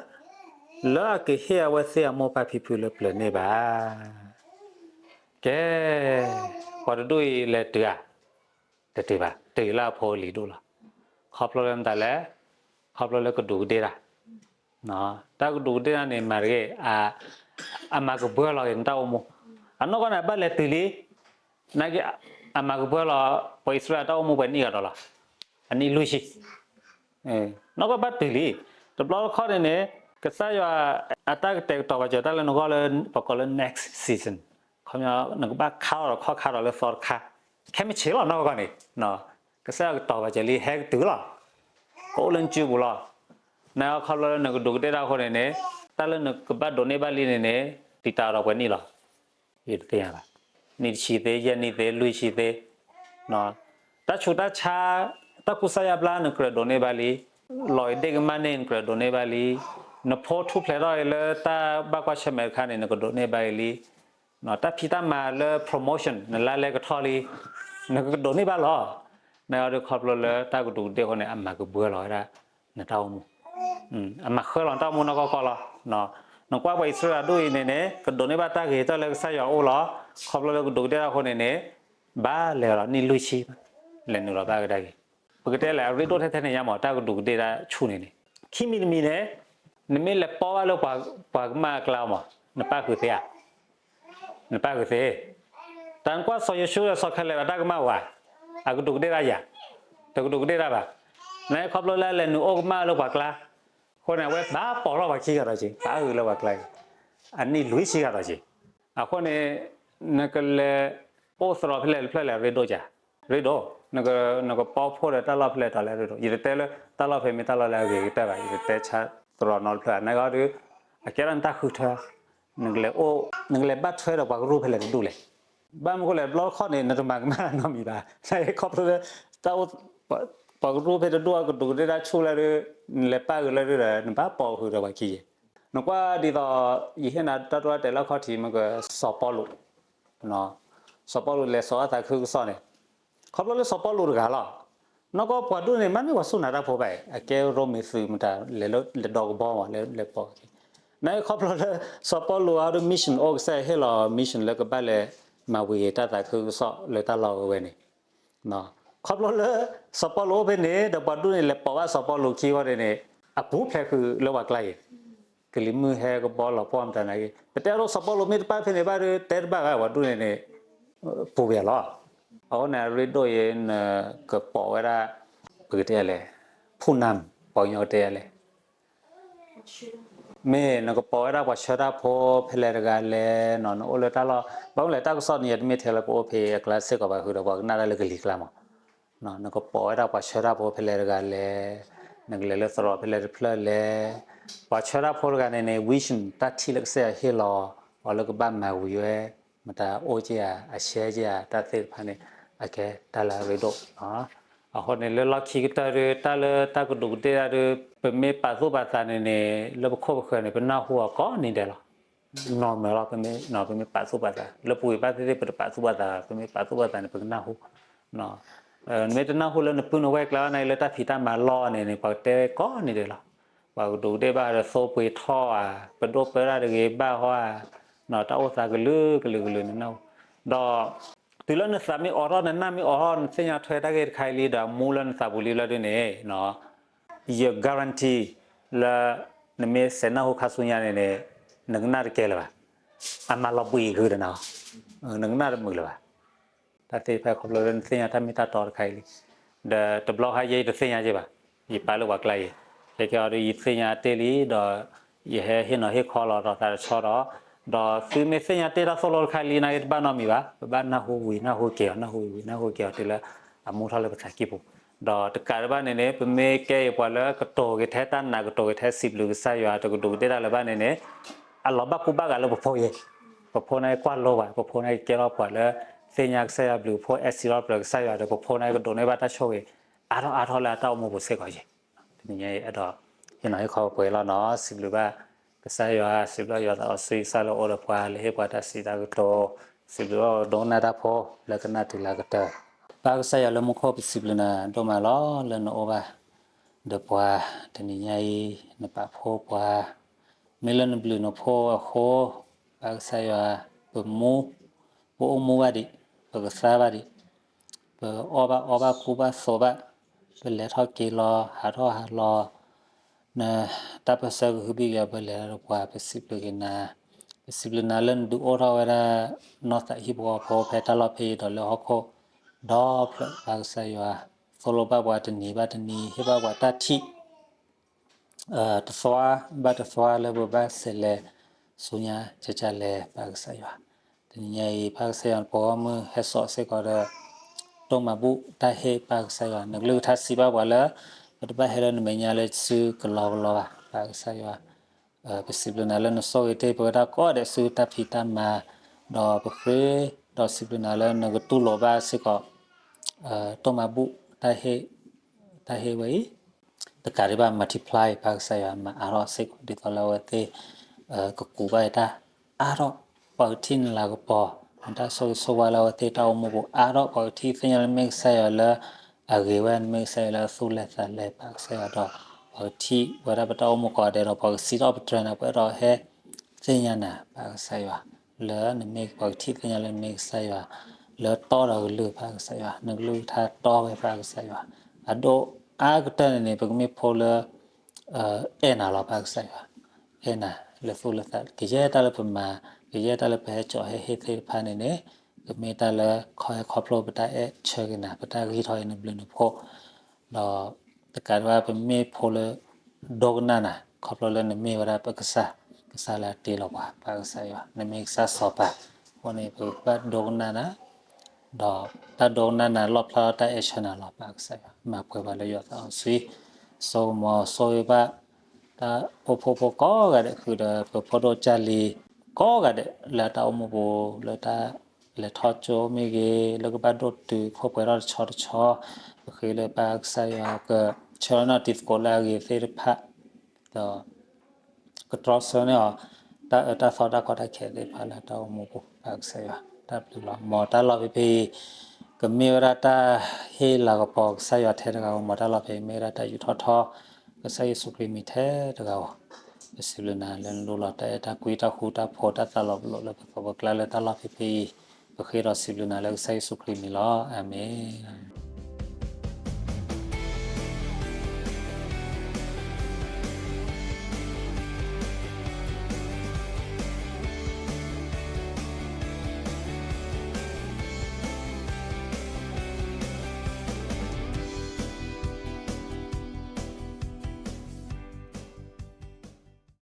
လၢအကဟ့ၣ်အဝဲသ့ၣ်အမိၢ်ပၢ်ဖံဖုလၢပျၢၤန့ၢ်ဘၣ်. ကဲ, ပှၤတဒူၣ်အံၤလဲၤတုၤဧါ, တတုၤဘၣ်, တုၤလၢအဖိအလံၤဒိၣ်လီၤ. ခီဖျိလၢမတၤလဲၣ်, ခီဖျိလၢကဒူးကဒ့ၣ်တၢ်, တၢ်ကဒူးကဒ့ၣ်တၢ်န့ၣ် မၤတဂ့ၤ, အမၤကဘှၢလီၤက့ၤနတၢ်အိၣ်မူ, အနီၢ်ကီၢ်န့ၣ် အဘၣ်လဲၤတုၤလံ, နာ်က့, အမၤကဘှၢလီၤ ပှၤအံၣ်စရ့လးတၢ်အိၣ်မူပှဲၤနံၣ်ဂၤဒီးလီၤ, အနံၣ်လွံၢ်ဆံ နီၢ်ကီၢ်ဘၣ်တုၤလံ, တဘျီတခီၣ်န့ၣ်န့ၣ်, ကစၢ်ယွၤအတၢ်ကတဲာ်ကတီၤပာ်စၢၤတၢ်လၢနဂီၢ်လၢ ပကိးလၢ next season, ခီပညီ နကဘၣ်ခါထီၣ်ဒီးခီၣ်ခါထီၣ်လၢသီတခါ, ခဲမုၢ်ဆ့ၣ်လီၤနီၢ်ကီၢ်န့ၣ်, ကစၢ်ယွၤကတီၤပာ်စၢၤလံ ဟဲကတုၤလီၤ, ကအိၣ်လၢနစုပူၤလီၤ, နခီဖျိလၢနကဒူးကဒ့ၣ်တၢ်အဃိန့ၣ်န့ၣ်, တၢ်လၢနကဘၣ်ဒိးန့ၢ်ဘၣ်လံန့ၣ်န့ၣ်, ပျံၤတၢ်ဒီးပှဲၤနံၣ်လီၤ ယတသ့ၣ်ညါဘၣ်, နံၣ်တဆံသ့, ယဲၢ်နံၣ်သ့, လွံၢ်ဆံသ့, တၢ်ဆူးတၢ်ဆါ, တၢ်ကူစါယါဘျါ နကြၢးဒိးန့ၢ်ဘၣ်လံ, လီၤအံၤဒ့ၣ်ကမၣ်န့ၣ် နကြၢးဒိးန့ၢ်ဘၣ်လံ, နဖိထူၣ်ဖျဲးထီၣ်အံၤလၢတၢ်ဘၣ်ကွၢ်ဆၢၣ်မဲာ်တခါန့ၣ် နကဒိးန့ၢ်ဘၣ်အံၤလံ, တၢ်ဖံးတၢ်မၤလၢ promotion နလါလဲကထီၣ်လံ, နကဒိးန့ၢ်ဘၣ်လီၤ, နဒုးခီဖျိလၢတၢ်ကဒူးကဒ့ၣ်အဃိန့ၣ် အမၤကဘှၢလီၤဝဲဒၣ် နတၢ်အိၣ်မူ အမၤဃၢလီၤနတၢ်အိၣ်မူနီၢ်ကီၢ်ကီၢ်လီၤ. နကွၢ်ပှၤအံၣ်စရ့လးဒူၣ်အံၤန့ၣ်န့ၣ် ကဒိးန့ၢ်ဘၣ်တၢ်ဂ့ၤတၢ်လၢကစၢ်ယွၤအအိၣ်လီၤ. ခီဖျိလၢကဒူးကဒ့ၣ်တၢ်အဃိန့ၣ်န့ၣ် ဘၣ်လဲၤလီၤနံၣ်လွံၢ်ဆံ, လဲၤနုာ်လီၤဘၣ်ကဒါက့ၤ, ပကတဲလဲၣ် အရ့ဒိၣ်ထဲထဲန့ၣ်ညါမး တၢ်ကဒူးကဒ့ၣ်တၢ်ဆူၣ်န့ၣ်န့ၣ်, ခံမံၤတမံၤန့ၣ် နမ့ၢ်လဲၤပိာ်ဘၣ်လၢပှၤကမၣ်အကျါမး နပၣ်ဃုာ်သ့ဧါ နပၣ်ဃုာ်သ့, တၢ်နကွၢ်စီၤယိၤၡူဒီးစီၤခဲလ့းဘၣ်တၢ်ကမၣ်ဝဲ, အကဒူးကဒ့ၣ်တၢ်ယၤ, တကဒူးကဒ့ၣ်တၢ်ဘၣ်, နခီဖျိလၢလဲၤနုာ်အိၣ်ကမၣ်လၢပှၤကျါ, အဃိန့ၣ် အဝဲဘၣ်ပိာ်ထီၣ်ပှၤခံဂၤဒီးက့ၤ ပၣ်ဃုာ်လၢပှၤကျါက့ၤ, အနံၣ်လွံၢ်ဆံဂၤဒီးက့ၤ, အဃိန့ၣ် နကလဲၤအိၣ်သရိာ်ဖဲလဲၣ်တဖျၢၣ်လဲၣ် ရ့ဒိၣ်က, ရ့ဒိၣ်, နကပိာ်ဖိဒီးတၢ်လီၢ်ဖဲလဲၣ်တီၤလဲၣ်ရ့ဒိၣ်, ယတတဲလၢတၢ်လီၢ်ဖဲမ့ၢ်တၢ်လီၢ်လၢအဂ့ၤကတၢၢ်ဘၣ်, ယတတဲဆါသရိာ်နီတဖျၢၣ်, နဂီၢ်ဒီး အကဲထီၣ်နတၢ်ဃုထၢ, နကလဲၤအိၣ်, နကလဲၤဘၣ်ထွဲဒီးပှၤကရူၢ်ဖဲလဲၣ်တဒူၣ်လဲၣ်, ဘၣ်မနုၤဃိလဲၣ် တဘျီတခီၣ်န့ၣ် နတမၤကမၣ်နီတမံၤဘၣ်, နခီဖျိလၢ တၢ်အိၣ်, ပှၤကရူၢ်ဖဲတဒူၣ်အကဒူးကဒ့ၣ်တၢ်ဆူၣ်လၢဒုး, နလဲၤပၣ်ဃုာ်လၢဒုးဒီး နဘၣ်ပိာ်ဃုာ်ဒီးပှၤခံဂၤ, နကွၢ်ဒ်သိး ယဟ့ၣ်နၤတၢ်တိၢ်တၢ်တဲာ်လၢအခီၣ်ထံး မ့ၢ်ကစီၤပီလူး စီၤပီလူးလဲၤစိာ်အသးခုကစီၣ်န့ၣ်, ခီဖျိလၢစီၤပီလူးတဂၤလီၤ, နီၢ်ကီၢ်ပှၤဒူၣ်န့ၣ် မ့ၢ်မ့ၢ်ပှၤစူၢ်နာ်တၢ်ဖိဘၣ်အံၤ အကဲရိမ့ၤသုးမတၤ လဲၤလၢလဲၤဒီကဘီမး လဲၤလဲၤပိာ်, နခီဖျိလၢ စီၤပီလူးအဒိ mission အိၣ် ကစၢ်ယွၤဟ့ၣ်လီၤ mission လၢကဘၣ်လဲၤမၤဝံၤတၢ်သးခုကစီၣ်လၢတၢ်လီၢ်ဝဲန့ၣ် ခီဖျိလၢ စီၤပီလူးအိၣ်ဖဲန့ၣ် ဒီးပှၤဒူၣ်န့ၣ် လဲၤပိာ်ဘၣ်စီၤပီလူးခံဂီၢ်န့ၣ်န့ၣ် အပူၤဖျဲးဃုာ်လၢပှၤကျါအံၤ, ကလံၤမုၢ်ဟဲကဘီလီၤပှီၢ်မတၤနာ်က့, ပတဲအဒိ စီၤပီလူးမ့ၢ်တပၣ်ဖဲန့ၣ်ဘၣ်ဒီး တဲတဘၣ်ဘၣ် ပှၤဒူၣ်န့ၣ်န့ၣ် ပူၤဝဲလီၤ. အဃိန့ၣ် အရ့ဒိၣ်အံၤ နကပိာ်ဝဲဒၣ် ပကတဲလဲၣ် ဖူၣ်နၢ် ပှၤကညီကတဲလဲၣ် မ့ၢ်နကပိာ်ဝဲဒၣ်ပှၤဆှၢတၢ်ဖိဖဲလဲၣ်တဂၤလဲၣ်, နအိၣ်လၢတၢ်လီၢ် ဘၣ်မနုၤလဲၣ် တၢ်ကစီၣ်န့ၣ် ယတမ့ၢ်ထဲလၢပအိၣ်ဖဲအကျါစ့ၢ်ကီးဘၣ်ဃုာ်ဒီး ပှၤကနၣ်တၢ်လၢကလံၤကျါမး, နကပိာ်ဝဲဒၣ်ပှၤဆှၢတၢ်ဖိဖဲလဲၣ်တဂၤလဲၣ်, နကလဲၤလၢသရိာ်ဖဲလဲၣ်တဖျၢၣ်လဲၣ်, ပှၤဆှၢတၢ်ဖိတဂၤန့ၣ်န့ၣ် vision တၢ်ထံၣ်လၢကစၢ်ယွၤဟ့ၣ်လီၤအီၤလၢကဘၣ်မၤဝံၤဝဲ မတၤအိၣ်က့ၤဧါ အဆှဲက့ၤဧါ တၢ်သ့ၣ်တဖၣ်န့ၣ် အကဲတၢ်လၢအရ့ဒိၣ် အဃိန့ၣ် လၢလီၢ်ခံကတၢၢ်ဒီး တၢ်လၢတၢ်ကဒူးကဒ့ၣ်တၢ်ဒီး ပမ့ၢ်ပာ်သူၣ်ပာ်သးန့ၣ်န့ၣ် လၢပခိၣ်ပဃၢၤန့ၣ် ပနၢ်ဟူအီၤကိးနံၤဒဲးလီၤ. နီၢ်မၢလီၤ ပမ့ၢ် ပမ့ၢ်ပာ်သူၣ်ပာ်သး လၢပဝံၤဘၣ်သ့ၣ်သ့ၣ် ပတပာ်သူၣ်ပာ်သး ပမ့ၢ်ပာ်သူၣ်ပာ်သးန့ၣ် ပကနၢ်ဟူ နမ့ၢ်တနၢ်ဟူလၢနပုၢ်နဝဲၢ်ကျါဘၣ်န့ၣ် လၢတၢ်ဖံးတၢ်မၤလီၢ်န့ၣ်န့ၣ် ပှၤကတဲကိးနံၤဒဲးလီၤ. ပှၤကဒူးကဒ့ၣ်ဘၣ်ဒီးသိပှ့ၤထီၣ်ဧါ, ပဒိၣ်ပၢတၢ်တဂ့ၤဘၣ်ဟီဧါ, တၢ်အိၣ်သးကလုာ်ကလုာ်ကလုာ်န့ၣ်နၢ်ဟူ, ဒီး တုၤလၢနသးမ့ၢ်အိးထီၣ် နနၢ်မ့ၢ်အိးထီၣ် နသ့ၣ်ညါထွဲတၢ်ဂ့ၢ်တခါအံၤလံဒီး မူလၢနသးပူၤလံလၢဒ်န့ၣ် ယ guarantee လၢ နမ့ၢ်စဲးနၢ်ဟူခါဆူညါန့ၣ်န့ၣ် နကနၣ်တကဲလၢၤဘၣ်. အမၤလီၤဘှံးဃုာ်ဒီးနၤ, နကနၣ်တမုာ်လၢၤဘၣ်. တၢ်သ့ၣ်တဖၣ်ခီဖျိလၢနသ့ၣ်ညါတၢ်မ့ၢ်တၢ်တီတခါအံၤလံ. ဒီးတဘျီခါယဲယတသ့ၣ်ညါက့ၤဘၣ်, ယပာ်လၢပှၤကျါအံၤ, ခဲကဲအီၤဒီးယသ့ၣ်ညါတ့ၢ်လံဒီး ယဟဲဟ့ၣ်နီၤဟ့ၣ်ခီလီၤဒီးသးတဆီဒီး, ဒီးသုမ့ၢ်သ့ၣ်ညါတ့ၢ်တၢ်သိၣ်လိတခါအံၤလံ နာ်က့တဘၣ်နီတမံၤဘၣ်, ပဘၣ်နၢ်ဟူဝံၤနၢ်ဟူက့ၤအီၤ နၢ်ဟူဝံၤနၢ်ဟူက့ၤအီၤတုၤလၢ အမူထီၣ်လၢပသးကံၢ်ပူၤ, ဒီးတကးတဘၣ်န့ၣ်န့ၣ် ပမ့ၢ်ကဲအံၤပှၤလၢကတိၤက့ၤထဲတၢ်နာ် ကတိၤက့ၤထဲစံးဘျုးကစၢ်ယွၤ တကဒူးကဒ့ၣ်တၢ်လၢၤဘၣ်န့ၣ်န့ၣ် အလီၤဘၣ်ကူဘၣ်ဂာ်လၢပဖိယဲ, ပဖိန့ၣ်ကွၢ်လိဘၣ်, ပဖိန့ၣ်ကကဲထီၣ်ပှၤလၢ သ့ၣ်ညါကစၢ်ယွၤဘျုး ပဖိအဲၣ်စံးထီၣ်ပတြၢၤကစၢ်ယွၤဒီး ပဖိန့ၣ်ကဒိးန့ၢ်ဘၣ်တၢ်ဆိၣ်ဂ့ၤ အါထီၣ်အါထီၣ်လၢအတၢ်အိၣ်မူပူၤစ့ၢ်ကီးယဲ. တနံၤညါအံၤအဲၣ်ဒိး ဟ့ၣ်နီၤဟ့ၣ်ခီပှဲၤလီၤနီၤ, စံးဘျုးဘၣ် ကစၢ်ယွၤ စံးဘျုးယွၤသးစီဆှံကစၢ်လၢအအိၣ်ဒီးပှၤ လၢဟ့ၣ်ပှၤတၢ်စံးတၢ်ကတိၤ, စံးဘျုးဒိကနၣ်တၢ်ဖိ လၢကနၣ်တုၤလၢကတၢၢ်, ပၢ်ကစၢ်ယွၤလၢမူခိၣ် ပစံးဘျုးနၤဒိၣ်မးလီၤ လၢနအိၣ်ဘၣ်ဒီးပှၤ, တနံၤညါအံၤ နပာ်ဖှိၣ်ပှၤ မ့ၢ်လၢနဘျုးနဖှိၣ်အဃိ, ပၢ်ကစၢ်ယွၤ, ပမူ, ပအိၣ်မူဘၣ်ဒံး, ပကသါဘၣ်ဒံး, ပအီၣ်ဘၣ်အီဘၣ်ကူဘၣ်သိးဘၣ်, ပလဲၤထီၣ်က့ၤလီၤ ဟးထီၣ်ဟးလီၤ, နတၢ်ပၢၢ်ဆၢကဟုဘံၣ်က့ၤအီၤ ပလဲၤတၢ်ဒီးပှၤ ပစံးဘျုးက့ၤနၤ, ပစံးဘျုးနၤလၢနဒုးအိၣ်ထီၣ်ဝဲဒၣ် နီၢ်သးဟံၣ်ဖိဃီဖိဖဲတၢ်လီၢ်ဖဲအံၤဒီးလၢဟီၣ်ခိၣ်ဒီဖျၢၣ် ပၢ်ကစၢ်ယွၤ, သိၣ်လိဘၣ်ပှၤတနံၤဘၣ်တနံၤ ဟ့ၣ်ဘၣ်ပှၤတၢ်ထံၣ် တသွါဘၣ်တသွါလၢပဘၣ်စဲးလဲၤဆူညါကကလဲၣ် ပၢ်ကစၢ်ယွၤ, တနံၤညါအံၤ ပၢ်ကစၢ်ယွၤ နပှၤဂီၢ်မုၢ်ဟဲစိာ်စ့ၢ်ကီးဒီး တိၢ်မၤဘူၣ်တၢ်ဟ့ၣ် ပၢ်ကစၢ်ယွၤ နကလုၢ်ကထါစံးဘၣ်ပှၤလၢ ပတဘၣ်ဟဲလၢနမဲာ်ညါလၢစုကလီကလီဘၣ် ပၢ်ကစၢ်ယွၤ, ပစံးဘျုးနၤလၢနဆိၣ်ဂ့ၤတ့ၢ်ပဝဲဒၣ်ကိးဂၤဒဲးဆူတၢ်ဖံးတၢ်မၤ, ဒီးပဃ့ဒီးစံးဘျုးနၤလၢနကတူၢ်လိာ်ဘၣ်စ့ၢ်ကီး တိၢ်မၤဘူၣ်တၢ်ဟ့ၣ်, တၢ်ဟ့ၣ်ဝဲအံၤ တကးဒံးဘၣ် multiply ပၢ်ကစၢ်ယွၤ မၤအါထီၣ်စ့ၢ်ကီးဒ်သိးလၢအဝဲသ့ၣ် ကကူးဘၣ်အတၢ်အါထီၣ်, ပှၤကထံၣ်နလၤကပီၤ, နတၢ်ဆိၣ်ဂ့ၤဆိၣ်ဝါလၢအဝဲသ့ၣ်တၢ်အိၣ်မူပူၤအါထီၣ်, ပှၤကထံၣ်သ့ၣ်ညါလၢနမ့ၢ်ကစၢ်ယွၤလၢအဂ့ၤဝဲ, နမ့ၢ်ကစၢ်ယွၤလၢအသူၣ်လဲၤသးလဲၤ ပၢ်ကစၢ်ယွၤဒီး ပှၤကထံၣ်ဝဲဒၣ်ပတၢ်အိၣ်မူကိးဂၤဒဲးဒီး ပှၤကစံးထီၣ်ပတြၢၤနၤ ပှဲၤဒီးဟဲသ့ၣ်ညါနၤ ပၢ်ကစၢ်ယွၤ, လၢနမ့ၢ် ပှၤကထံၣ်သ့ၣ်ညါလၢနမ့ၢ်ကစၢ်ယွၤ လၢတီဒီးကလုၢ် ပၢ်ကစၢ်ယွၤ, နကလုၢ်ကထါတီဝဲ ပၢ်ကစၢ်ယွၤ, အဒိၣ်အါကတၢၢ်န့ၣ်န့ၣ် ပကမ့ၢ်ဖိလၢ အဲၣ်နၤလီၤ ပၢ်ကစၢ်ယွၤ, အဲၣ်နၤလၢသူၣ်လၢသး ကယဲၢ်တၢ်လၢပမၤ, ကယဲၢ်တၢ်လၢပဟဲကၠီၤဟဲဟ့ၣ်သ့ၣ်တဖၣ်န့ၣ်န့ၣ်, ကမ့ၢ်တၢ်လၢခီဟဲခီဖျိပတၢ်အဲၣ်ဆၢက့ၤနၤ ပတၢ်ဂံၢ်ထီၣ်အံၤနဘျုးနဖှိၣ်, ဒီးတကးဒံးဘၣ် ပမ့ၢ်ဖိလၢ ဒိကနၣ်နၤ ခီဖျိလၢနမ့ၢ်ဝဲဒၣ်ပကစၢ်, ကစၢ်လၢအတ့လီၤပှၤ ပၢ်ကစၢ်ယွၤ, နမ့ၢ်ကစၢ်စီၤပၤ, အဃိန့ၣ် ပကဘၣ်ဒိကနၣ်နၤ ဒီးတၢ်ဒိကနၣ်နၤလီၣ်ဖျါထီၣ်တၢ်အဲၣ်ဆၢနၤလီၤ ပၢ်ကစၢ်ယွၤ, မၤပှဲၤပှၤလၢယွၤသးစီဆှံ, ဆိကမိၣ်ဆိၣ်ဂ့ၤဘၣ် တၢ်အိၣ်ဖှိၣ်ဖိကိးဂၤဒဲး ဃုာ်ဒီးပဖိဒိၣ်ကၢ်လံၤ ကိးဂၤဒဲး လၢတၢ်အိၣ်မူပူၤ လၢတၢ်လဲၤထီၣ်ကၠိမ့ၢ်ဂ့ၤ လၢကဘၣ်ဒိၣ်တုာ်ခိၣ်ပှဲၤထီၣ်တဆီတဆီ, ပဃ့လၢပၢ်ကစၢ်ယွၤကဆှၢလီၤနီၢ်တံၤသကိးလၢအဂ့ၤသ့ၣ်တဖၣ်, ဒီး ကတြီဆၢန့ၢ်အီၤ တၢ်အၢတၢ်သီတၢ်ကီတၢ်ခဲသ့ၣ်တဖၣ်လၢတၢ်အိၣ်မူပူၤ ပၢ်ကစၢ်ယွၤ တၢ်ဘျုးလီၤ. မ်တၢ်လီၢ်ဖဲဖဲအံၤ ကမ့ၢ်ဝဲဒၣ်တၢ်ဟ့ၣ်လၤကပီၤကစၢ်ယွၤထဲတဂၤဧိၤ, မ်တၢ်လီၢ်ဖဲအံၤမ့ၢ်ဝဲဒၣ်တၢ်ယူးထီၣ်ထီ ကစၢ်ယ့ၣ်ၡူးခရံာ်မံၤထဲတဂၤဧိၤ, ပစံးဘျုးနၤလၢနလိၣ်လီၤတၢ်အဲၣ်တၢ်ကွံတၢ်ဃူတၢ်ဖိးတၢ်သးလီၤပလိာ်လၢပသးပကျါလၢတၢ်လီၢ်ဖဲဖဲအံၤ, ပဃ့ဒီးစံးဘျုးနၤလၢကစၢ်ယ့ၣ်ၡူးခရံာ်မံၤလီၤ. အၤမ့ၣ်.